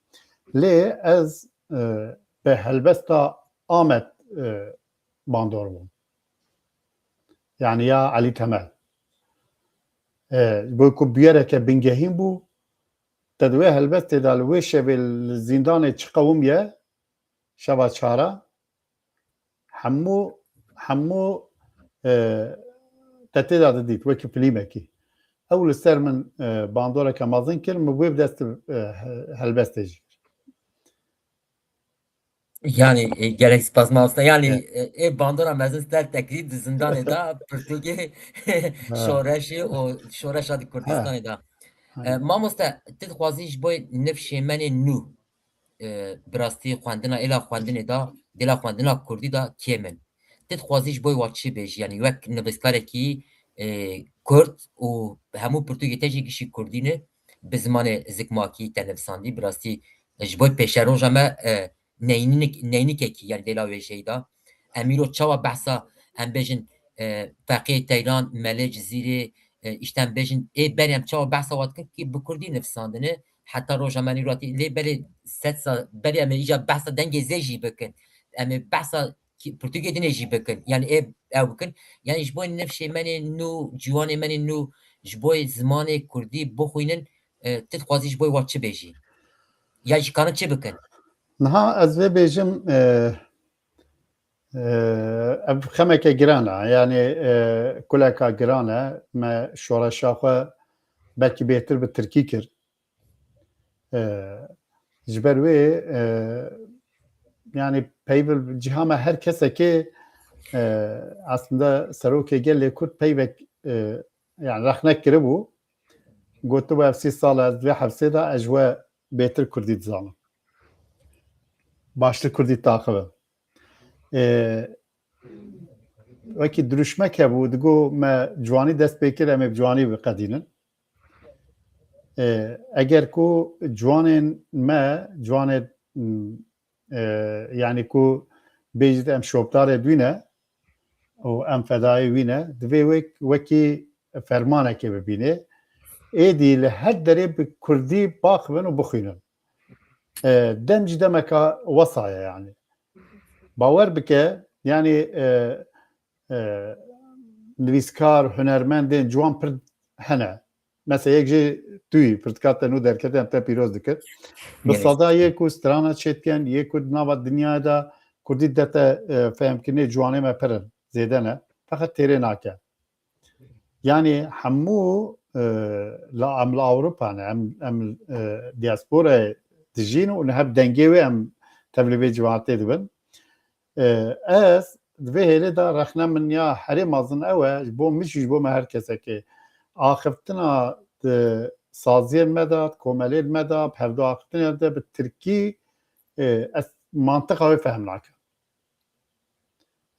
Lê ez, e, bi helbesta Amed, e, bandor bûm. Yani ya Elî Temel. E, ji bo ku bûyereke bingehîn bû, te di wê helbestê de li wê şevê li zîndanê çi qewimiye, şeva çara, hemû, hemû, e, te tê de didît, wekî filmekî. Ew li ser min, e, bandoreke mezin kir, min wê bi dest, e, he-, helbestê jî kir. Yani, e, gerek spas mamoste. Yani, e, ê bandora mezin ser tekî di zindanê de pirtûkê şoreşê û şoreşa di Kurdistanê de. E, mamoste, tu dixwazî ji bo nifşê menê nû, e, bi rastî xwendina, êla xwendinê de, dêla xwendina kurdî de kêm in. Tu dixwazî ji bo wa çi bêjî? Yani wek nivîskarekî, e, kurd û hemû pirtûkê te jî gişî kurdî ne, bi zimanê zikmakî te nivisandî, bi rastî ji bo pêşeroja me, e, neynik-, neynikekî, yani dêla wêjeyî de. Em îro çawa behsa, em bêjin, e, Feqiyê Teyran, Melê Cizîrê, e, îşte em bêjin, ê berê em çawa behsa wa dikin ki bi kurdî nivisandine, heta roja me nîro hatî, lê belê sed sal berê em ê îca behsa dengê zê jî bikin. Em ê behsa ki-, pirtûkê dinê jî bikin. Yani ê, ew bikin. Yani ji bo nifşê menê nû, ciwanê menê nû, ji bo zimanê kurdî bixwînin, e, tu dixwazî ji bo wa çi bêjî? Ya jî karin çi bikin? Niha ez vê bêjim, e, e, ev xemeke giran e. Yani, e, kuleka giran e. Me şoreşa xwe belkî bêtir bi tirkî kir. E, ji ber wê, e, yani peyv ciha me her kesekê, e, aslında serokê gelê Kurd peyvek, e, yani rexnek kiribû. Gotibû ev sî sal e ez vê hevsê de ez ji we bêtir kurdî dizanim. Baştir kurdî taxivim. E, wekî dirûşmek hebû, digo me ciwanî dest pê kir, em ê bi ciwanî biqedînin. E, eger ku ciwanên me, ciwanê, m, e, yani ku bêjit em şopdarê dû ne û em fedayê wî ne, divê wek-, wekî fermanekê bibîne. Êdî li her derê bi kurdî baxivin û bixwînin. E, dem jî demeka wesa ye yani. Bawer bike, yani, e, e, nivîskar, hunermendên ciwan pir hene. Mesela yek jê tu yî, pirtika te nû derkete, em te pîroz dikir. Bi Gelek. Sada yê ku strana çêdikin, yê ku di nava dinyayê de kurdî dete, e, fehmkirinê ciwanê me pir in, zêde ne. Feqet têrê nake. Yani hemû, e, la em li Ewropa ne, em, em, e, diasporayê dijîn û niha bi dengê wê em tevlî vê ciwanatê dibin. E, ez di vê hêlê de rexne min ya herê mezin ew e, ji bo min jî, ji bo me her kesekê. Axiftina di saziyên me de, di komelên me de, bi hevdu axiftinê de bi tirkî, e, ez mantiqa wê fehm nakim.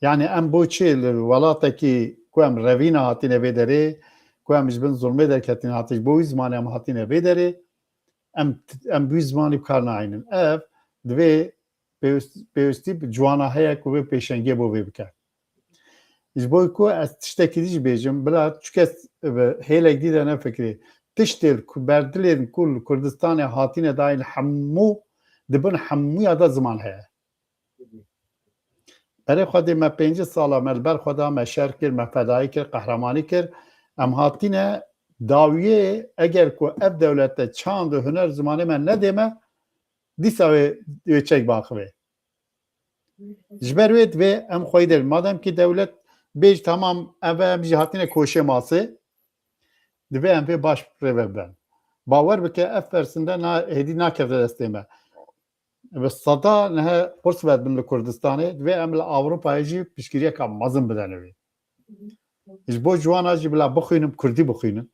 Yani em bo çi li welatekî ku em revîna hatine vê derê, ku em ji bin zulmê derketine hatine, ji bo wî zimanê em hatine vê derê, em, em bi wî zimanî bi kar nayînin. Ev divê pêwist-, pêwistî bi ciwana heye ku vê pêşengê bo vê bike. Ji bo ku ez tiştekî dî jî bêjim, bila çi kes bi hêlek dî de nefikirê. Tiştê li ku berdilên ku li Kurdistanê hatine dayîn hemû, di bin hemûya de ziman heye. Berê Xwedê me pêncî sala me li ber xwe da, me şer kir, me fedayî kir, qehremanî kir. Em hatine dawiyê, eger ku ev dewlete çand û huner zimanê me nedê me, dîsa wê, wê çek baxivê. Ji ber wê divê em xweyî derin. Madem ki dewlet bêj tamam ev e, em jî hatine koşê masê, divê em vê baş rêve biben. Bawer bike ev fersinde na, hêdî nakeve destê me. Bi seda niha qurs vedibin li Kurdistanê, divê em li Ewropayê jî piştgiriyeka mezin bidene wê. Ji bo ciwana jî bila bixwînin, kurdî bixwînin.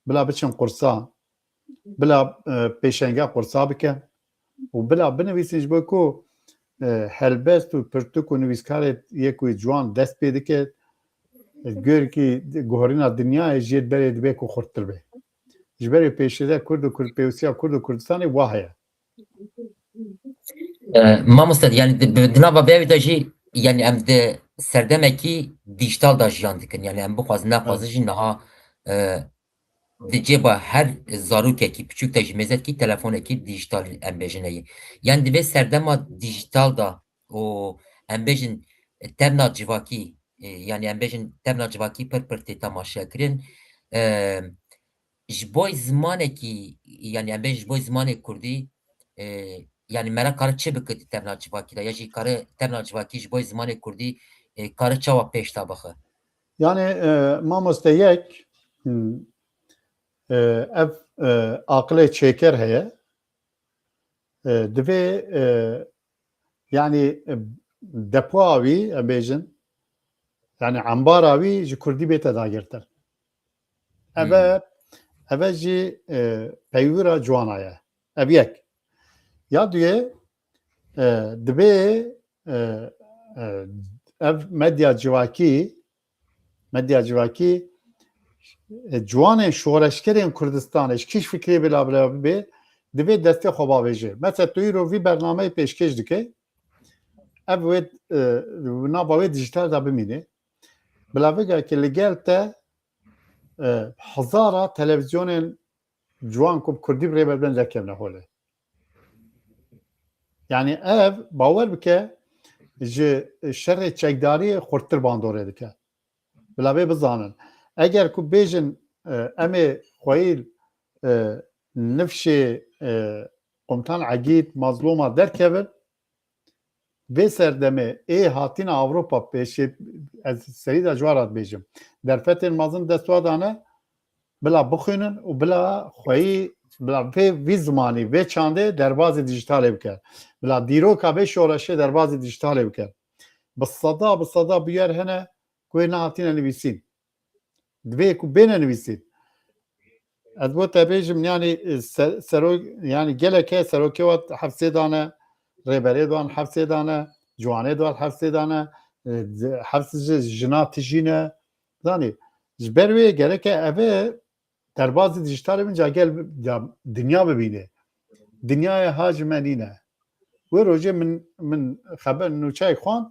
Bila biçin qursa. Bila, e, pêşenga qursa bikin. Û bila binivîsin ji bo ku, e, helbest û pirtûk û nivîskarê yê ku ciwan dest pê dike, e, gor kî guherîna dinyayê jê berê dibe ku xurttir be. Ji berê pêşê de Kurd û Kurd, pêwisiya Kurd û Kurdistanê wa heye. E, mamoste, yani di, di nava vê de jî, yani em di serdemekî dijital da jiyan dikin. Yani em bixwazin, nexwazin jî niha, e, di cêba her zarokekî piçûk de jî mêzetkî telefonekî dijital em bêjin heye. Yani di vê serdema dijital da û em bêjin tevna civakî, e, yani em bêjin tevna civakî pir pir tê temaşekirin. E, ji bo zimanekî, yani em bêjin ji bo zimanê kurdî, e, yani mera kare çi bike di tevna civakî de, ya jî kare tevna civakî ji bo zimanê kurdî, e, kare çawa pêş de bixe? Yani, e, mamoste yek, hmm, e, ev, e, aqilê çêker heye. E, divê, e, yani, e, depoya wî, em bêjin, yani embara wî ji kurdî bête dagirtin. Eve, eve jî, e, peywira ciwana ye. Ev yek. Ya duyê, e, divê, e, e, ev medya civakî, medya civakî, e, ciwanên şoreşgerên Kurdistanê ji kîj fikrê bila bila bibe, divê destê xwe bavêje. Mesela tu îro vî bernameyê pêşkêş dike, ev wê, e, nava wê dijital de bimîne. Bila vêga ki li gel te, e, hezara televîzyonên ciwan ku bi kurdî bi rê ve bin derkevine holê. Yani ev, bawer bike, ji şerê çekdariyê xurttir bandorê dike. Bila vê bizanin. Eger ku bêjin, e, em ê xweyî, e, nifşê, e, Komutan Egîd, Mazlûma derkevin, vê serdemê ê hatina Ewropa pêşê, ez serî de ji wan re dibêjim. Derfetên mezin dest wa dane, bila bixwînin û bila xweyî, bila vê, vî zimanî, vê çandê derbazî dijitalê bikin. Bila dîroka vê şoreşê derbazî dijitalê bikin. Bi seda, bi seda bûyer hene ku wê nehatine nivîsîn. Divê ku bêne nivîsîn. Ez bo te bêjim, yani, e, se-, serok, yani geleke serokê wa hefsê dane, rêberê wan hefsê dane, ciwanê wan hefsê dane, e, di-, hefs ji jina tijî ne. Zanî, ji ber wê gereke eve derbazî dijitalê min ca gel bi-, ya dinya bibîne. Dinyayê ha ji me nîne. Wê rojê min, min xeber nûçeyek xwend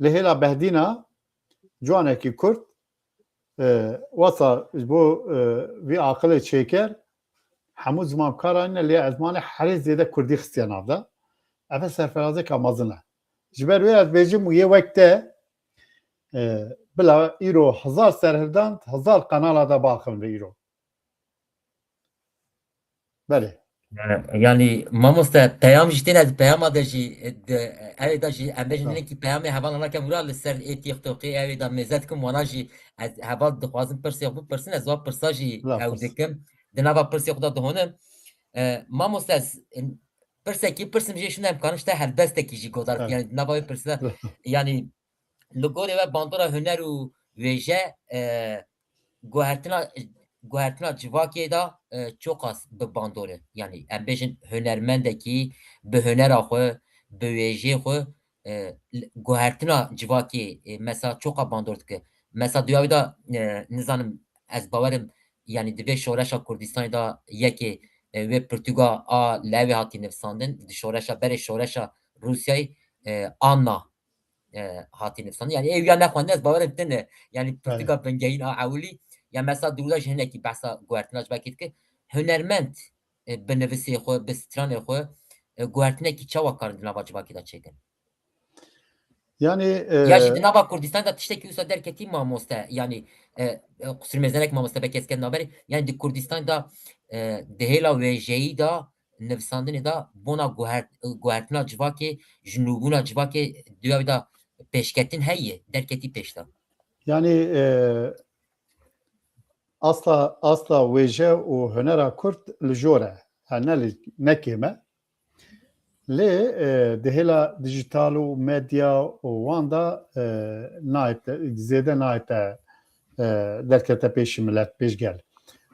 li hêla Behdîna ciwanekî Kurd, e, wesa ji bo, e, vî aqilê çêker hemû ziman bi kar anîne, lê ezmanê herê zêde kurdî xistiye nav de. Ev e serfirazeka mezin e. Ji ber wê ez bêjim û yê wek te, e, bila îro hezar serhildan, hezar qenala de baxin ve îro. Belê. Yani mamoste peyam jî têne, peyama de jî, e, de, ev ê de jî em bêjin, ha, hinekî peyamê hevala nakem wira li ser ê TikTokê, ev ê de mêze dikim, wana jî ez heval dixwazim pirsê xwe bipirsin, ez wa pirsa jî ew dikim. Di nava pirsê xwe de dihonim. E, mamoste, ez, e, pirsekî pirsim jê şûn, em karin ji te helbestekî jî guhdar bikin. Yani di nava wê pirsê de, yani li gorê we bandora huner û wêje, e, guhertina, guhertina civakê de, e, çoqas bi bandor e. Yani em bêjin hunermendekî bi hunera xwe, bi wêjê xwe, e, l-, guhertina civakê, e, mesela çoqa bandor dike. Mesela duya wî de, e, nizanim, ez bawerim, yani di vê şoreşa Kurdistanê de yekê, e, wê pirtûka a lewê hatî nivîsandin, di şoreşa berê şoreşa Rûsyayê, e, Anna, e, hatî nivîsandin. Yani ew ya nexwendin, ez bawerim tune. Yani pirtûka bingehîn a ewilî. Ya mesela dûda jî hinekî behsa guhertina civakê dike. Hunermend, e, bi nivîsê xwe, bi stranê xwe, e, guhertinekî çawa karin di nava civakê de çêkin? Yani, e, ya jî di nava Kurdistanê de tiştekî wisa derketî mamoste. Yani, e, e, qusur mêzenek mamoste, belkî ez ket navberê. Yani di Kurdistanê de, e, di hêla wêjeyî de, nivîsandinê de bona guhert-, guhertina civakê, ji nûbûna civakê duya wî de pêşketin heye, derketî pêş de. Yani, e, asla, asla wêje û hunera Kurd li jor e. Ha, ne li, ne kêm e. Lê e, di hêla dijital û medya û wan de e, nayête, zêde nayête e, derkete pêşî milet, pêşgel.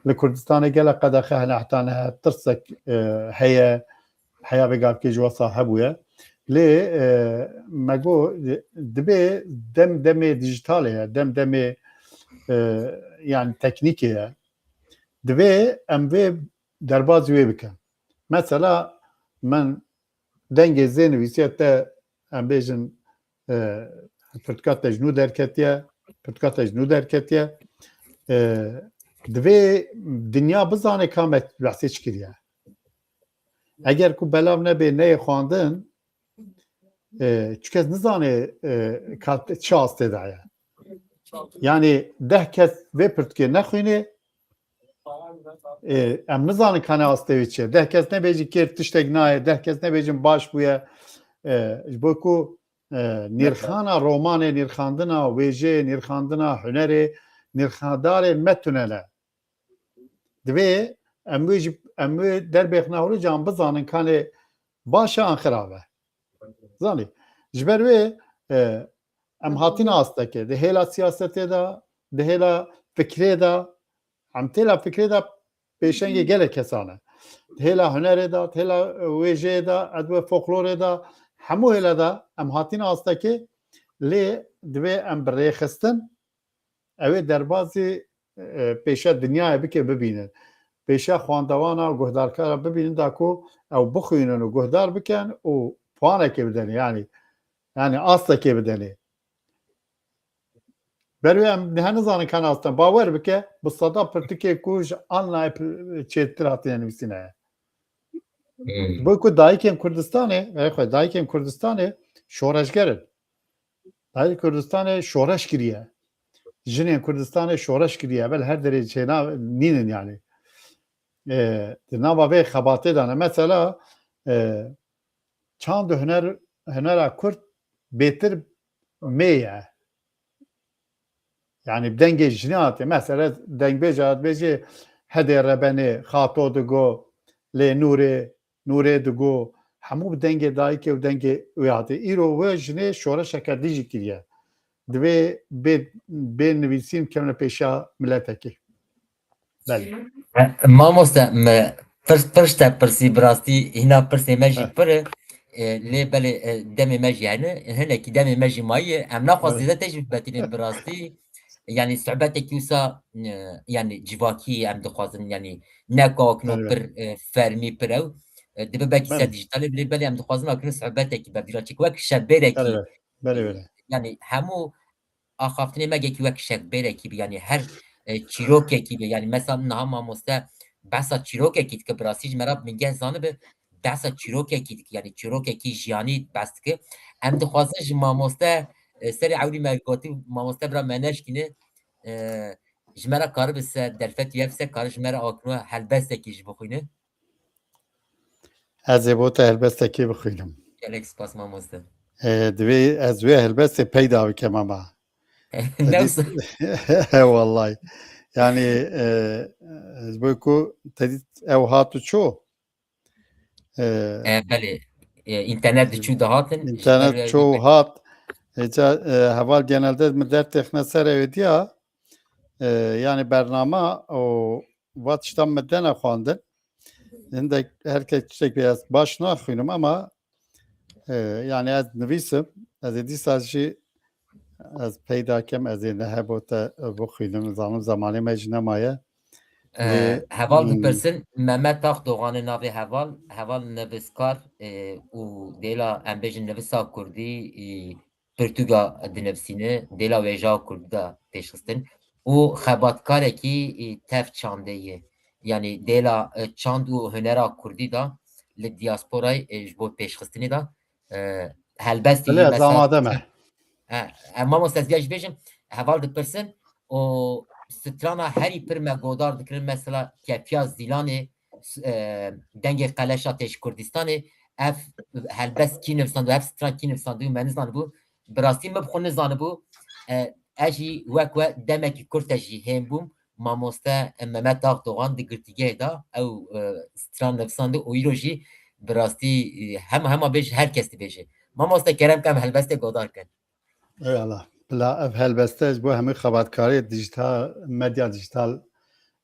Li Kurdistanê gelek qedexe hene, heta niha tirsek e, heye, heya vê gavkê ji wesa hebûye. Lê e, me got, dibê dem demê dijitalê ye, dem demê e, yani teknîkê ye. Divê em vê derbazî wê bikin. Mesela min dengê zê nivîsiye te, em bêjin e, pirtika te ji nû derketiye, pirtika te ji nû derketiye. E, divê dinya bizane ka me behsê çi kiriye. Eger ku belav nebe neyê xwendin, e, çi kes nizane e, ka çi astê de ye. Yani deh kes vê pirtikê nexwînê, e, em nizanin ka ne astê wê çi ye. Deh kes nebêjin kêr tiştek nayê, deh kes nebêjin baş bûye. E, ji bo ku e, nîrxana romanê, nîrxandina wêjeyê, nîrxandina hunerê, nîrxandarê me tune ne. Divê em wê jî, em wê derbêxine hûrê can bizanin kanê baş e an xirab e. Zanî. Ji ber wê e, em hatine astekê, di hêla siyasetê de, di hêla fikrê de, em têla fikrê de pêşengê gelek kesan e. Di hêla hunerê de, di hêla e, wêjeyê de, edbe folklorê de, hemû hêla de em hatine astekê, lê divê em bi rêxistin, ew ê derbazî e, pêşe dinyayê bike bibînin. Pêşe xwendewana û guhdarkara bibînin da ku ew bixwînin û guhdar bikin û puanekê bidenê, yani, yani astekê bidenê. Ber wê em niha nizanin ka nas te. Bawer bike, bi seda pirtikê ku ji Alnayê pir-, çêtir hatine nivîsîne ye. Hmm. Bo ku dayikên Kurdistanê, erê xwe, dayikên Kurdistanê şoreşger in. Dayikên Kurdistanê şoreş kiriye. Jinên Kurdistanê şoreş kiriye. Evel her derê çêna nînin yani. E, di nava vê xebatê de ne. Mesela, e, çand û huner, hunera Kurd bêtir mê ye. Yani bi dengê jinê hate. Mesela dengbêj hat bêjê hedê rebenê, xato digo, lê nûrê, nûrê digo. Hemû bi dengê dayikê û dengê wê hate. Îro wê jinê şoreşeke dî jî kiriye. Divê bê, bê nivîsîn kevne pêşa miletekê. Belê. E, mamoste, me pirs, pirs te pirsî, bi rastî hîna pirsê me jî Heh. pir e, e, lê belê, e, demê me jî hene, hinekî demê me jî mayiye. Em naxwazin Belê. zêde te jî bibetînin bi rastî. Yani sohbetekî wisa, e, yani civakî em dixwazin, yani ne kakno Belê. pir, e, fermî pir ew. E, dibe belkî ser Belê. dijitalê, lê belê em dixwazin akino sohbetekî bevdîra çêk. Wek şevbêrekî, Belê, belê. Belê, e, belê. yani hemû axaftinê me gekî wek şevbêrekî bi, yani her, e, çîrokekî bi. Yani mesela niha mamoste behsa çîrokekî dike, bi rastî ji me re bingeh zanibe, behsa çîrokekî dike, yani çîrokekî jiyanî behs dike. Em dixwazin ji mamoste, e, serê ewlî me gotî, mamoste bira me neşkîne, e, ji me re karibe se derfet û yefse kare ji me re akno helbestekî jî bixwîne. Ez ê bo te helbestekê bixwînim. Gelek spas mamoste. E, divê ez wê helbestê peyda bikem ama. Ne wisa? He, wallay. Yani, e, ez bo ku te dît ew hat û ço. E, E, belê. E, internet diçû dihatin. Ji ber internet wê ço hat. Êca, e, heval genelde min dertêxine ser ew diya. E, yani bernama û va tiştan min dene xwendin. Hindek her kes tiştek pê ez baş naxwînim ama, e, yani ez nivîsim, ez ê dîsa jî ez peyda kem, ez ê nehebo te bixwînim, zanim zemanê me jî nemaye. E, Lê, heval hmm. dipirsin, Mehmet Akdoğan'ê navê heval, heval nivîskar, e, û dêla em bêjin nivîsa kurdî, e, pirtûka dinivîsîne, dêla wêjeya kurdî de pêşxistin û xebatkarekî, e, tev çandê ye. Yani dêla, e, çand û hunera kurdî de li diasporayê, e, ji bo pêşxistinê de, e, helbestî Belê, ez mesela amade me. He, em mamoste ez viya jî bêjim, heval dipirsin û strana herî pir me godar dikirin, mesela Kefiya Zîlanê, s-, e, Dengê Qeleşatê ji Kurdistanê, ev helbest kî nivîsandibû, ev stran kî nivîsandibû, me nizanibû. Bi rastî min bi xwe nizanibû. E, ez jî wek we demekî kurt e jî hên bûm. Mamoste Mehmet Akdoğan di girtîgehê de ew, e, stran nivîsandibû û îro jî bi rastî, e, hema hema bêje, her kes dibêje. Mamoste kerem ke em helbestê godar kin. Eyvallah. Bila ev helbeste ji bo hemû xebatkarê dijital, medya dijital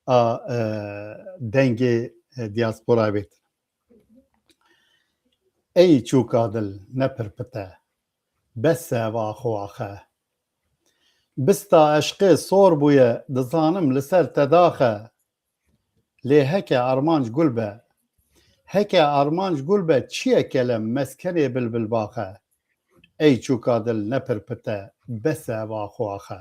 a, e, dengê, e, diasporayê bêt. Ey çûka dil, ne pirpite, bes e ev axo axe. Bista eşqê sor bûye, dizanim li ser te daxe. Lê heke armanc gul be, heke armanc gul be, çi ye kelem, meskenê bilbil baxe. Ey çûka dil, ne pirpite, bes e ev axo axe.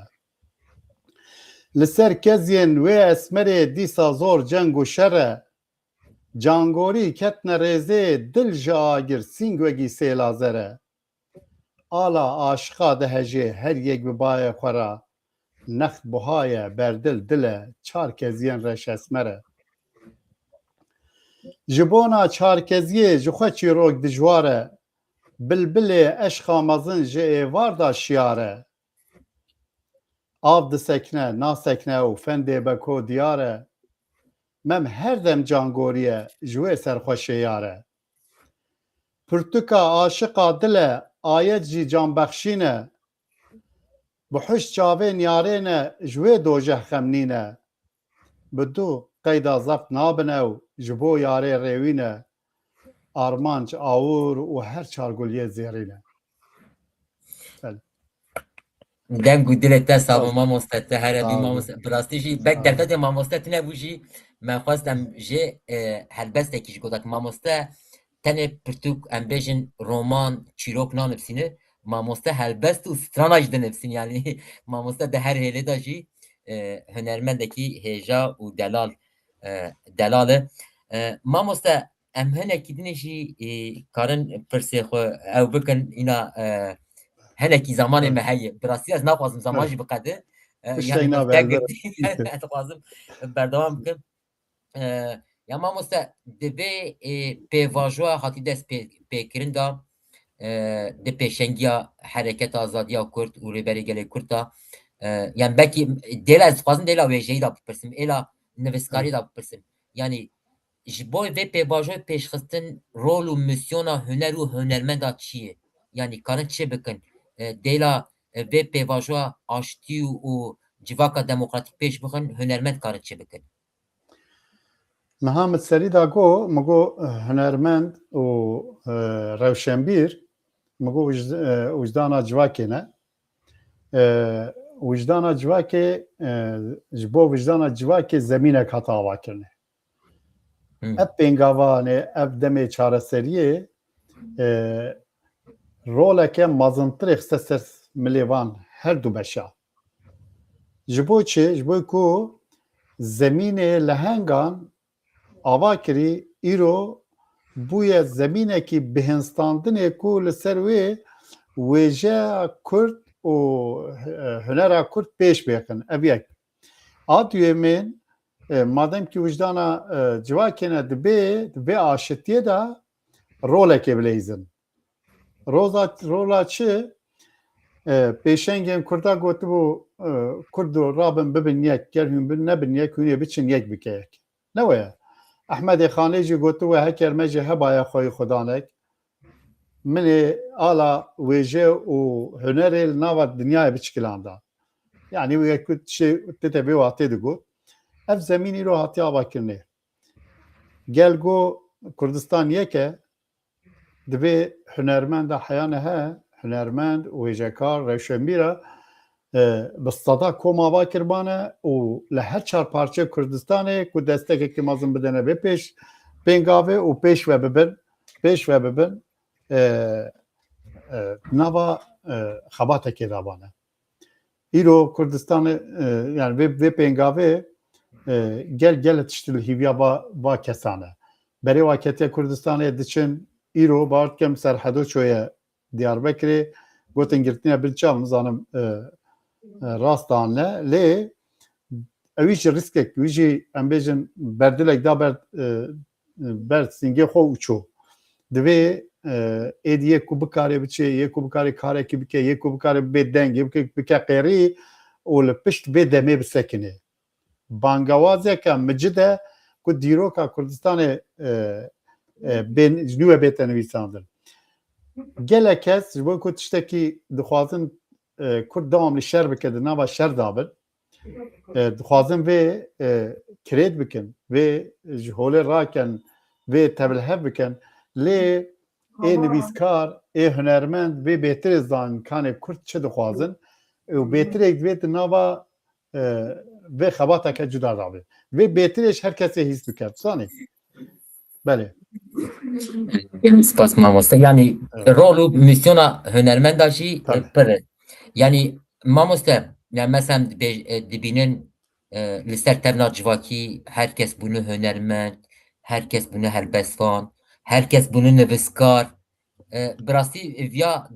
Li ser keziyên wê esmerê dîsa zor ceng û şer e. Cangorî ketne rêzê, dil ji agir, sîng wegî sêla zer e. Ala aşiqa dihejê, her yek bi bayê xwe re. Next buha ye, berdil dil e, çar keziyên reş esmer e. Ji bona çarkeziyê ji xwe çîrok dijwar e. Bilbilê eşqa mezin ji êvar de şiyar e. Av disekne, nasekne û fendê beko diyar e. Mem her dem cangorî ye, ji wê ser xwe şêyar e. Pirtûka aşiqa dil e, ayet jî canbexşîn e. Bi huşt çavên yarê ne, ji wê dojeh xemnîn e. Bi du qeyda zeft nabin ew, ji bo yarê rêwîn e. Armanc, awir û her çar guliyê zêrîn e. Deng û dilê te sax bo mamoste, te here bî mamoste. Bi rastî jî bek derfetê mamoste tune bû jî me xwest em jê, e, helbestekî ji godak mamoste tenê pirtûk, em bêjin roman, çîrok nanivîsîne. Mamoste helbest û strana jî dinivîsîn, yanî mamoste di her hêlê de jî, e, hunermendekî hêja û delal, e, delal e. E, mamoste, em hinekî dinê jî, e, karin pirsê xwe ew bikin, îna, e, hinekî zamanê me heye. Bi rastî ez naxwazim zaman jî biqede. E, yanî me te girtî, ez dixwazim berdewam bikim. E, ya mamoste, di vê, e, pêvajoya hatî dest pê, pêkirin de, e, di pêşengiya Hereketa Azadiya Kurd û Rêberê Gelê Kurd de, e, yani belkî dêla ez dixwazim dêla wêjeyî de bipirsim, êla nivîskarî de bipirsim. Yani ji bo vê pêvajoyê pêşxistin rol û misyona huner û hunermenda çi ye? Yani karin çi bikin? E, dêla, e, vê pêvajoya aştî û civaka demokratîk pêş bixin, hunermend karin çi bikin? Niha min serî da got, min got, e, hunermend û, e, rewşenbîr, min got, wij-, e, wijdana civakê ne. E, wijdana civakê, e, ji bo wijdana civakê zemînek hate avakirinê. Hmm. Ev pêngavanê, ev demê çareseriyê, e, roleke mezintirê xiste ser milê van her du beşa. Ji bo çi? Ji bo ku zemînê lehengan ava kirî, îro bûye zemînekî bihinstandinê ku li ser wê wêjeya Kurd û, e, hunera Kurd pêş bêxin. Ev yek. A duyemên, e, madem ki wijdana, e, civakê ne, dibê, di vê aşitiyê de rolekê bileyzin. Roza, rola çi? E, pêşengên Kurda gotibû, e, Kurdo rabin bibin yek, ger hûn bin nebin yek, hûn ê biçin yek bike yek. Ne weye. Ehmedê Xanê jî gotiwe, heker me jî hebaya xweyî xudanek, min ê ala wêje û hunerê li nava dinyayê biçikilanda. Yani wê ku tiştê tête vê watê digot. Ev zemîn îro hatiye avakirinê. Gel go Kurdistan yek e, divê hunermenda heyane he, hunermend, wêjekar, rewşenbîra, e, bi seda kom ava kiribane û li her çar parçeyê Kurdistanê ku destekekî mezin bidene vê pêş pêngavê û pêş ve bibin, pêş ve bibin, e, e, nava, e, xebatekê de bane. Îro Kurdistanê, e, yani vê, vê pêngavê, e, gel, gel tiştî li hîviya va, va kesan e. Berê wa ketiye Kurdistanê diçin, îro bawer dikim Serhedo çoye Diyarbekirê, gotin girtine bin çav, nizanim, e, e, rast an ne. Lê ew jî riskek, wî jî em bêjin berdilek da ber, e, ber singê xwe û çû. Divê, e, êdî yê ku bikare biçê, yê ku bikare karekî bike, yê ku bikare bibê dengê, bike, bike qêrî û li pişt vê demê bisekinê. Bangawazeke micid e ku dîroka Kurdistanê, e, e, bên, ji nû ve bête nivîsandin. Gelek kes ji bo ku tiştekî dixwazin, e, Kurd dewamlî şer bike, di nava şer de bin. E, dixwazin vê, e, create bikin, vê ji holê rakin, vê tevlihev bikin. Lê ê nivîskar, ê hunermend vê bêtirê zanin kanê Kurd çi dixwazin û bêtirek divê di nava, e, vê xebateke cuda de be. Vê bêtirê ji her kesê hîs bike. Zanî? Belê. Spas mamoste. Yani Evet. Rol û misyona hunermenda jî, e, Tabii. pir e. Yani mamoste, yani mesela dibê-, e, dibînin, e, li ser tevna civakî her kes bûne hunermend, her kes bûne helbestvan, her kes bûne nivîskar. E, bi rastî viya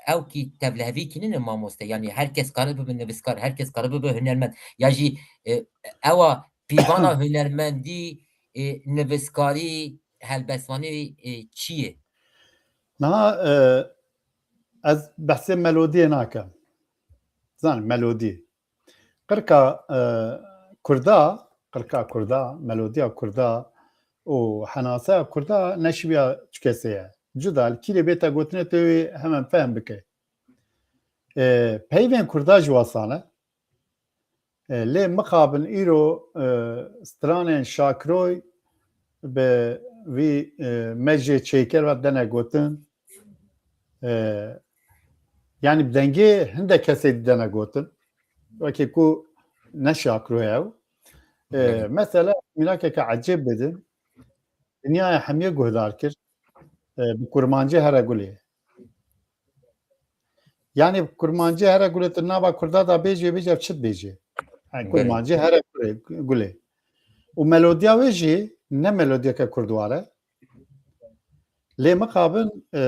ew kî tevlihevî kî nîne mamoste. Yani her kes kare bibe nivîskar, her kes kare bibe hunermend. Ya jî, e, ewa pîvana hunermendî, e, nivîskarî, helbestvanî, e, çi ye? Niha, e, ez behsê melodiyê nakim. Zanî, melodî. Qirka, e, Kurda, qirka Kurda, melodiya Kurda û henaseya Kurda neşibiya çi kesê ye. Cuda li kîrê bête gotinê tu wê hemen fehm bike. E, peyvên Kurda ji wasan e. E, lê mixabin îro, e, stranên Şakiroy bi vî, e, mejê çêker ve dene gotin. E, yani bi dengê hindek kesê dî dene gotin. Wekî ku ne Şakiroy ew. E, Belê. Mesela mînakeke ecêb bidin. Dinyaya hemiyê guhdar kir. E, bi kurmancî here gulê. Yani kurmancî here gulê tu nava Kurda da bêjê, bêje çi dibêjê? Yani Belê. Kurmancî here gulê, gulê. Û melodiya wê jî ne melodiyeke kurdwar e. Lê mixabin, e,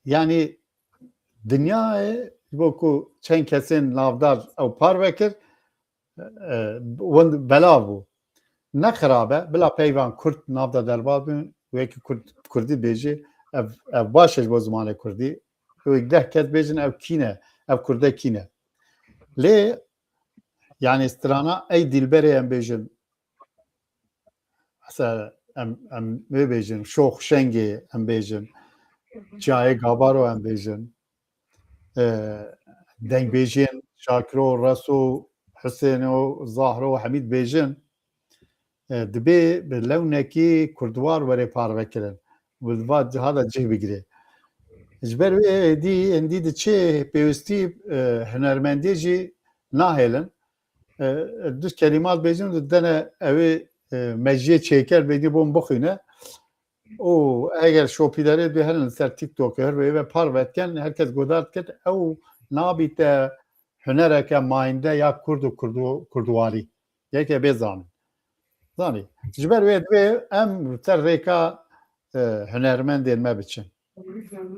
yani dinyayê ji bo ku çend kesên navdar ew parve kir, e, wend belav bû. Ne xirab e, bila peyvan Kurd nav de derbas bin, wekî Kurd, Kurdî bêjî, ev, ev baş e ji bo zimanê Kurdî. Wek deh kes bêjin ev kî ne, ev Kurde kî ne. Lê, yani strana ey dilberê em bêjin. Mesela em, em wê bêjin, şox şengê em bêjin, çiyayê Gabaro em bêjin. E, dengbêjiyên Şakiro, Reso, Husêno, Zahro, Hemîd bêjin. E, dibê bi lewnekî kurdwar were parve kirin. Bi va ciha de cih bigire. Ji ber wê êdî, êdî diçê pêwistî, e, hunermendiyê jî nahêlin. E, du kelîmat bêjin, dene ew ê, e, mejiyê çêker bêdî bûn bixwîne. Û eger şopîdarê dê herin li ser TikTok her wê ve parve dikin, her kes guhdar diket, ew nabîte hunereke mayînde ya kurd û kurdu-, kurdwarî. Yeke bê zanin. Zanî. Ji ber wê divê em ser rêka, e, hunermendên me biçin.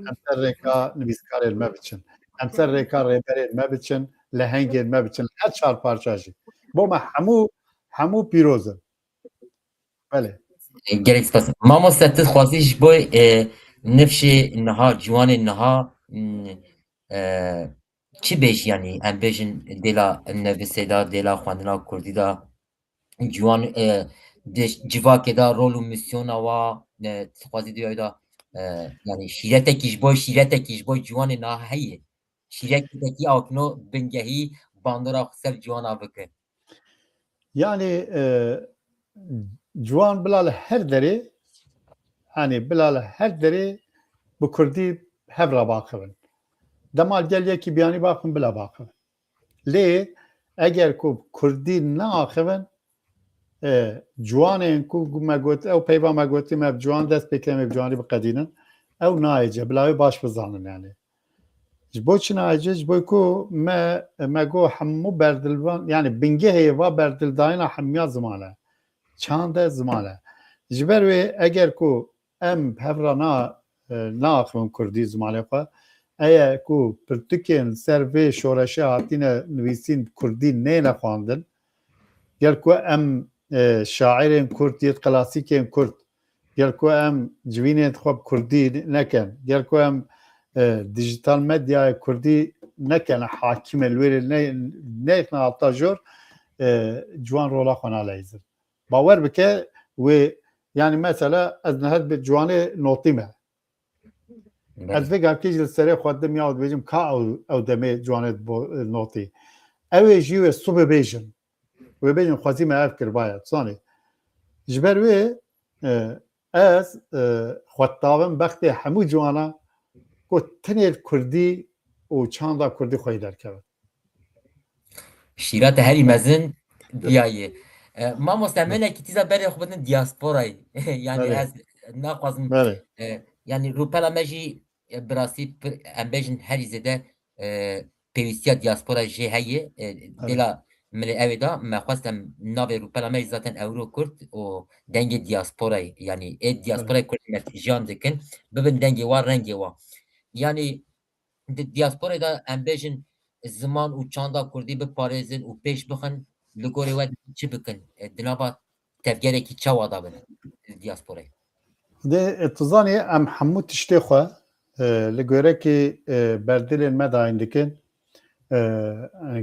Em ser rêka nivîskarên me biçin. Em ser rêka rêberên me biçin, lehengên me biçin. Her çar parça jî. Bo me hemû, hemû pîroz in. Belê. Gelek spas. Mamoste, tu dixwazî ji bo, e, nifşê niha, ciwanê niha, m, e, çi bêjî, yanî em bêjin dêla nivîsê de, dêla xwendina kurdî de, ciwan, e, di civakê de rol û misyona wa, e, tu dixwazî duyayê de, e, yanî şîretekî ji bo, şîretekî ji bo ciwanê niha heye. Şîretekî akno bingehî bandora xwe ser ciwana bike. Yani, e, ciwan bila li her derê, yani bila li her derê bi kurdî hev re baxivin. Dema gel yekî biyanî baxivin, bila baxivin. Lê eger ku kurdî neaxivin, e, ciwanên ku me got, ew peyva me gotî, me bi ciwan dest pê kirin, me bi ciwanî biqedînin, ew nayê ce, bila wê baş bizanin yani. Ji bo çi nayê ce? Ji bo ku me, me got hemû berdilvan, yani bingehê va berdildayina hemiya ziman e. Çand e, ziman e. Ji ber wê eger ku em hev re na, e, naaxivin kurdî zimanê xwe, eger ku pirtûkên li ser vê şoreşê hatine nivîsîn bi kurdî neyne xwendin, ger ku em, e, şairên kurd, yê klasîkên kurd, ger ku em civînên xwe bi kurdî nekin, ger ku em, e, dijital medyayê kurdî nekin, hakime li wê ne, neyxine alta jor, e, ciwan rola xwe naleyizin. Bawer bike, wê Yani mesela ez niha bi ciwanê notî me. Ez vê gavkê jî li serê xwe dim ya dibêjim ka ew, ew demê ciwanê bo-, notî. Ew ê jî wê sibê bêjin. Wê bêjin xwezî me ev kir, baye, zanî. Ji ber wê, e, ez, e, xwe davim bextê hemû ciwana ku tenê kurdî û çanda kurdî xwe yê derkevin. Şîra te herî mezin diya ye. E, mamoste, em hinekî tîza berê xwe bidin diasporayê. Yani Belê. ez naxwazim, Belê. e, yani rûpela me jî, e, bi rastî pir, em bêjin herî zêde, e, pêwîstiya diaspora jê heye. E, dêla milê ew ê da me xwest em navê rûpela me jî zaten Ewro Kurd û dengê diasporayê, yani ê diasporayê Kurd me jiyan dikin, bibin dengê wa, rengê wa. Yani di diasporayê de em bêjin ziman û çanda kurdî biparêzin û pêş bixin, li gorê we çi bikin? E, di nava tevgerekî çawa de bin li diasporayê? Dê, e, tu zanî em hemû tiştê xwe, e, li gorekî, e, berdilên me dayîn dikin. E,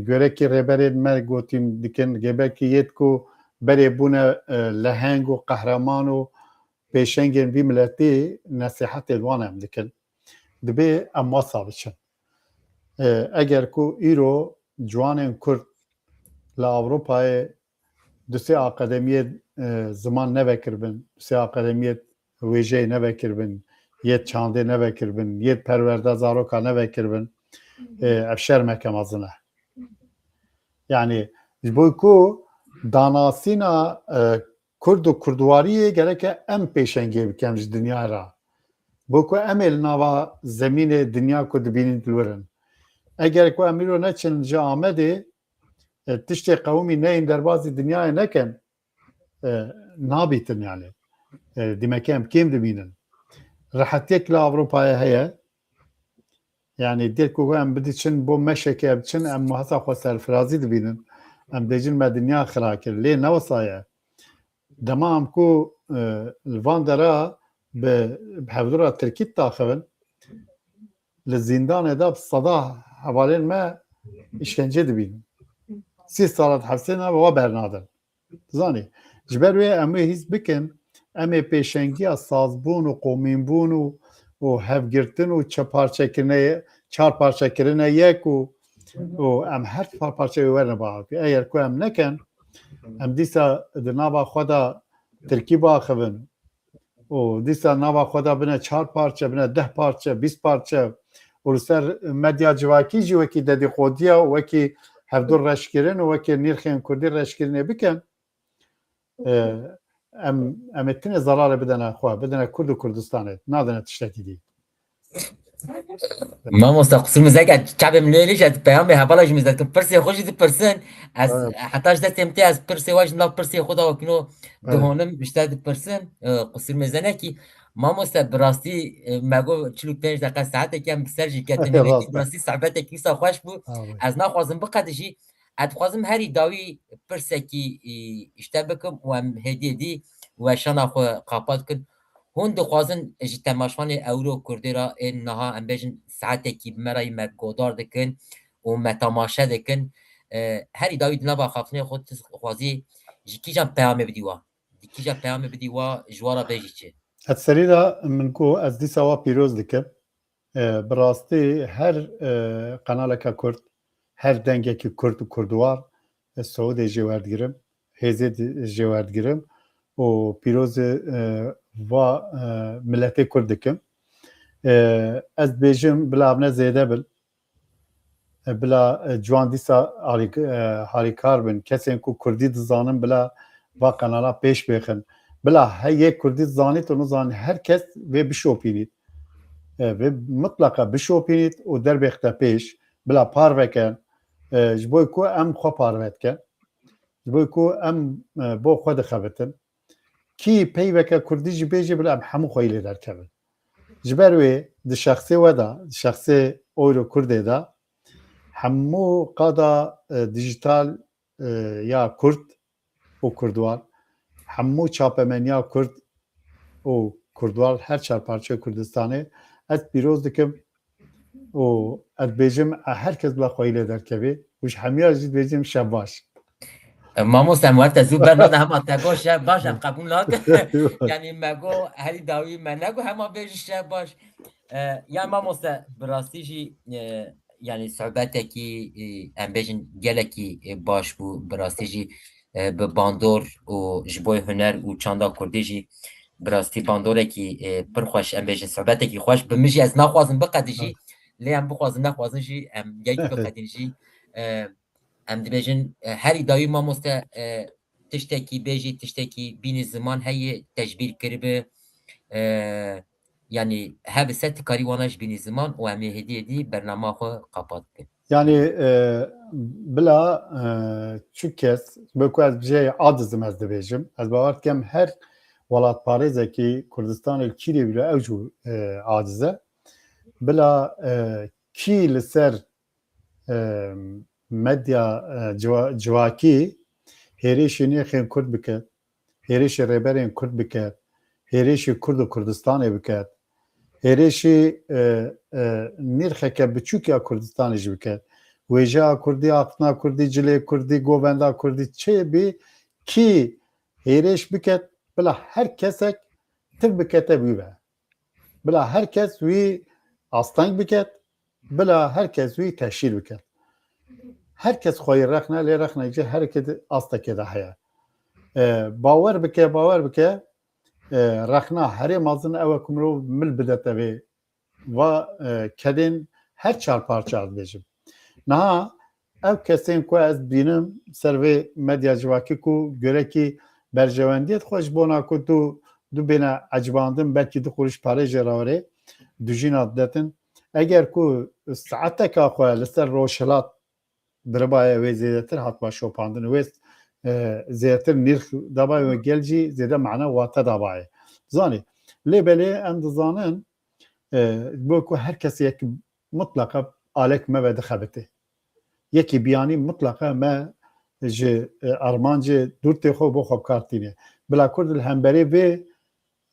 gorekî rêberên me gotîn dikin. Gebekî yêt ku berê bûne, e, leheng û qehreman û pêşengên vî miletî, nesîhetê li wan em dikin. Dibê em wasa biçin. E, eger ku îro ciwanên Kurd li Ewropayê du sê akademiyê, e, ziman nevekiribin, du sê akademiyê wêjeyê nevekiribin, yê çandê nevekiribin, yê perwerda zaroka nevekiribin, e, ev şermeke mezin e. Yani ji bo ku danasîna, e, Kurd û Kurdwariyê gereke em pêşengê bikin ji dinyayê re. Bo ku em ê li nava zemînê dinya ku dibînin li wir in. Eger ku em îro neçin ji Amedê, e, tiştê qewimî neyên derbazî dinyayê nekin, e, nabîtin yani. E, dîmeke em kêm dibînin. Rehetiyek li Ewropayê heye. Yani dê ku em bidiçin bo meşeke biçin, em heta xwe serfirazî dibînin. Em dêjin me dinya xira kir. Lê ne wisa ye. Dema em ku, e, li van dera bi, bi hevdûra tirkî diaxivin, li zîndanê de bi seda hevalên me îşkence dibînin. Sî sala di hepsê ne wa bernadin. Zanî, ji ber wê em wê hîs bikin, em ê pêşengiya sazbûn û qomînbûn û, û hevgirtin û çe parçekirine, çar parçekirine yek û, û em her par parçe wê werin biaxivin. Eger ku em nekin, em dîsa di nava xwe de tirkî biaxivin û dîsa nava xwe de bine çar parçe, bine deh parçe, bîst parçe û li ser medya civakî jî wekî dedîqodiya û wekî hevdû reşkirin û wekî nirxên kurdî reşkirinê bikin, e, em, em ê tinê zerarê bidene xwe, bidene Kurd û Kurdistanê, nadine tiştekî dî. Mamoste, qusur min zek, çavê min lê lêş, ez peyamê hevala ji min zek, pirsê xwe jî dipirsin. Ez, evet, heta ji destê min tê, ez pirsê we ji nav pirsê xwe de wekîno, evet, dihonim, ji te dipirsin. E, qusur min zenekî. Mamoste, bi rastî, e, me got çil û pênc deqe saetekî em bi ser jî ketin. Rast e. Bi rastî sohbetekî wisa xweş bû. Amin. Ez naxwazim biqedijî. Ez dixwazim herî dawî pirsekî, e, ji te bikim û em hêdî hêdî weşana xwe qapat kin. Hûn dixwazin ji temaşvanê Ewro Kurdê re ên niha em bêjin saetekî bi me re yî me godar dikin û me temaşe dikin. E, herî dawî di nava xaftinê xwe tu dixwazî ji kîjan peyamê bidî wa? Di kîjan peyamê bidî wa ji wa re bêjî çi? Ez serî de min got ez dîsa wa pîroz dikim. E, bi rastî her, e, qenaleke Kurd, her dengekî Kurd û Kurdwar, e, Siûdê jê werdigirim, hêzê di-, jê werdigirim û pîrozê, e, va, e, miletê Kurd dikim. E, ez dibêjim bila evne zêde bin. E, bila, e, ciwan dîsa alî-, e, harîkar bin. Kesên ku Kurdî dizanin bila va qenala pêş bêxin. Bila he yê Kurdî dizanît û nizanît her kes vê bişopînît. E, vê mitleqa bişopînît û derbêxte pêş. Bila parveke, e, ji bo ku em xwe parve dikin. Ji bo ku em, e, bo xwe dixebitin. Kî peyveke Kurdî jî bêjî bila em hemû xweyî lê derkevin. Ji ber wê di şexsê we de, di şexsê Oyro Kurdê de hemû qada, e, dijital, e, ya Kurd û Kurdwar, hemû çapemeniya Kurd û Kurdwar her çar parçeyê Kurdistanê ez pîroz dikim û ez dibêjim, e, her kes bila xweyî lê derkevê û ji hemiya jî dibêjim şev baş. E, mamoste, em werte zû bernade hema te got şev baş, em qebûl nakin. Yanî me got herî dawî me nego hema bêjî şev baş. E, ya mamoste, bi rastî jî, e, yanî sohbetekî, e, em bêjin gelekî, e, baş bû. Bi rastî jî, e, bi bandor û ji bo huner û çanda kurdî jî bi rastî bandorekî, e, pir xweş, em bêjin sohbetekî xweş. Bi min jî ez naxwazim biqedî jî, lê em bixwazin nexwazin jî em geyk biqedîn jî. E, em dibêjin, e, herî dawî mamoste, e, tiştekî bêjî, tiştekî bînî ziman heye, tecbîr kiribi, e, yanî hebe se tu karî wana jî bînî ziman û em ê hêdî hêdî bernama xwe qapat bikin. Yanî, e, bila, e, çi kes, bi ku ez bijê aciz im ez dibêjim. Ez bawer dikim her welatparêzekî Kurdistanê li kîrê bîle ew jî, e, aciz e. Bila, e, kî li ser, e, medya, e, ciwa-, civakî hêrişî nirxên Kurd bike, hêrişî rêberên Kurd bike, hêrişî Kurd û Kurdistanê bike, hêrişî, e, e, nirxeke biçûk ya Kurdistanê jî bike. Wêjeya Kurdî, axiftina Kurdî, cilê Kurdî, govenda Kurdî çê bî, kî hêrêş bike, bila her kesek tiv bikete wî ve. Bila her kes wî asteng biket, bila her kes wî teşhîr biket. Her kes xweyî rexne, lê rexnek jî her kesî astekê de heye. E, bawer bike, bawer bike, e, rexna herê mezin ew e ku mirov mil bidete vê va, e, kedên her çar parça ez bêjim. Niha ev kesên ku ez dibînim ser vê medya civakî ku gerekî berjewendiyê dixwe ji bona ku tu, tu bêne ecibandin, belkî du qurîş parê jê re werê, dijîna didetin. Eger ku saeteka xwe li ser Rojhilat diribaye, wê zêdetir hatba şopandin, wê, e, zêdetir nirx dabaye, wê gel jî zêde mana wate dabaye. Zanî. Lê belê em dizanin, e, bo ku her kes yek mutlaqa alek me ve dixebite. Yekî biyanî mutlaqa me ji, e, armancê dûrtê xwe bo xwe bi kar tîne. Bila Kurd li hemberê vê,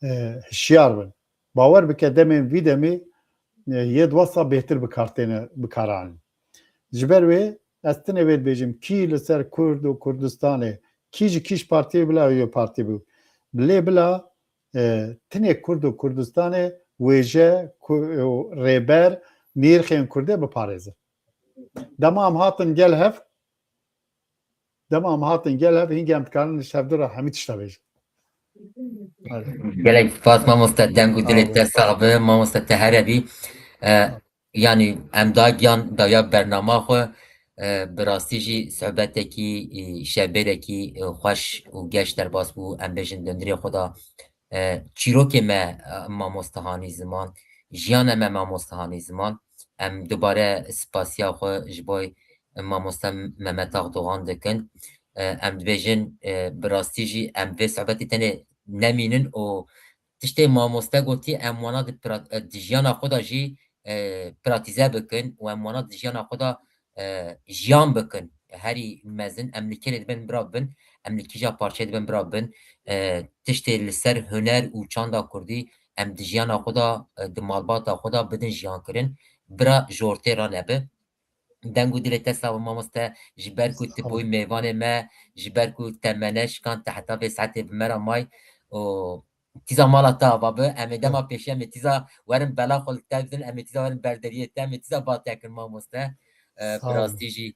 e, hişyar bin. Bawer bike demên vî demê, e, yê di wesa bêhtir bi kar têne, bi kar anîn. Ji ber wê ez tinê vê dibêjim, kî li ser Kurd û Kurdistanê, kî ji kî ji partiyê bila ew yê partî bû. Lê bila, e, tinê Kurd û Kurdistanê wêje ku-, û rêber nîrxên Kurdê biparêzin. Dema em hatin gel hev, dema em hatin gel hev, hîngê em dikarin ji hevdu re hemî tişta bêjin. Gelek spas mamoste, deng û dilê te sax be, mamoste te here bî. E, yanî em da giyan dawiya bernama xwe, e, bi rastî jî sohbetekî, e, şevbêrekî, e, xweş û geş derbas bû. Em bêjin di hundirê xwe de, e, çîrokê me, e, mamoste hanî ziman, jiyana me mamoste hanî ziman. Em dubare spasiya xwe ji bo, e, mamoste Mehmet Akdogan dikin. E, em dibêjin, e, bi rastî jî em vê sohbetê tenê nemînin û tiştê mamoste gotî em wana di pra-, e, di jiyana xwe de jî, e, pratîze bikin û em wana di jiyana xwe de, e, jiyan bikin. Herî mezin em li kê dibin bira bin, em li kîja parçeyê dibin bira bin. E, tiştê li ser huner û çanda kurdî em di jiyana xwe de, e, di malbata xwe de bidin jiyan kirin. Bira ji ortê re nebe. Deng û dilê te sax be mamoste, ji ber ku tu bûyî mêvanê me, ji ber ku te me neşikand, te heta vê saetê bi me re may û tîza mala te ava be, em ê dema pêşî, em ê tîza werin bela xwe li te bidin, em ê tîza werin berderiyê te, em ê tîza ba te kin mamoste. E, bi rastî jî,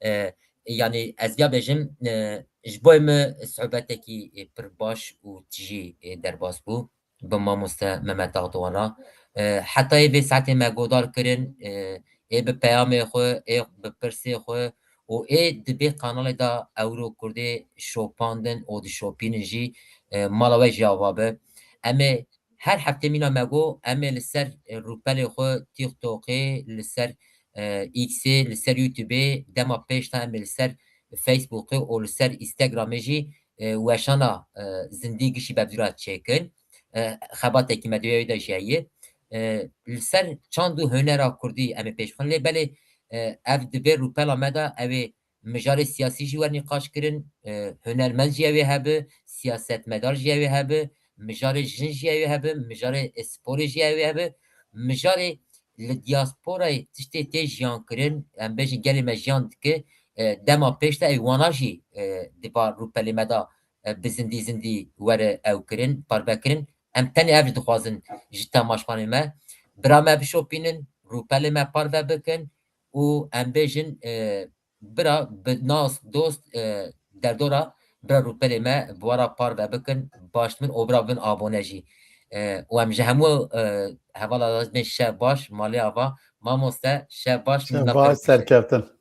e, yanî ez ya bêjim, e, ji bo min sohbetekî, e, pir baş û tijî, e, derbas bû bi mamoste Mehmet Akdogan re. E, hetayê vê saetê me godar kirin, e, ê bi peyamê xwe, ê bi pirsê xwe û ê di vê kanalê de ewro Kurdê şopandin û dişopînin jî, e, mala we jî ava be. Em ê her heftê mîna me got, em ê li ser, e, rûpelê xwe TikTokê, li ser, e, Xê, li ser YouTubeê, dema pêş de em ê li ser Facebookê û li ser Instagramê jî, e, weşana, e, zindî gişî bevdûra çêkin. E, xebatekî me di wê de jî heye. E, li ser çand û hunera kurdî em ê pêş bixin. Lê belê, e, ev di vê rûpela me de ew ê mijarê siyasî jî were nîqaş kirin, e, hunermend jî ew ê hebe, siyasetmedar jî ew ê hebe, mijarê jin jî ew ê hebe, mijarê, e, sporê jî ew ê hebe, mijarê li diasporayê tiştê tê jiyan kirin, em bêjin gelê me jiyan dike, e, dema pêş de ew wana jî, e, di va rûpelê me de, e, bi zindî zindî were ew kirin, parve kirin. Em tenê ev jî dixwazin ji temaşvanê me. Bira me bişopînin, rûpelê me parve bikin û em bêjin, e, bira bi nas, dost, e, derdora bira rûpelê me bi we re parve bikin, baş min û bira bin abone jî. E, û em ji hemû, e, hevala dibên şev baş, malê ava, mamoste, şev baş, min Şev na baş, pir xweş e. Serkeftin.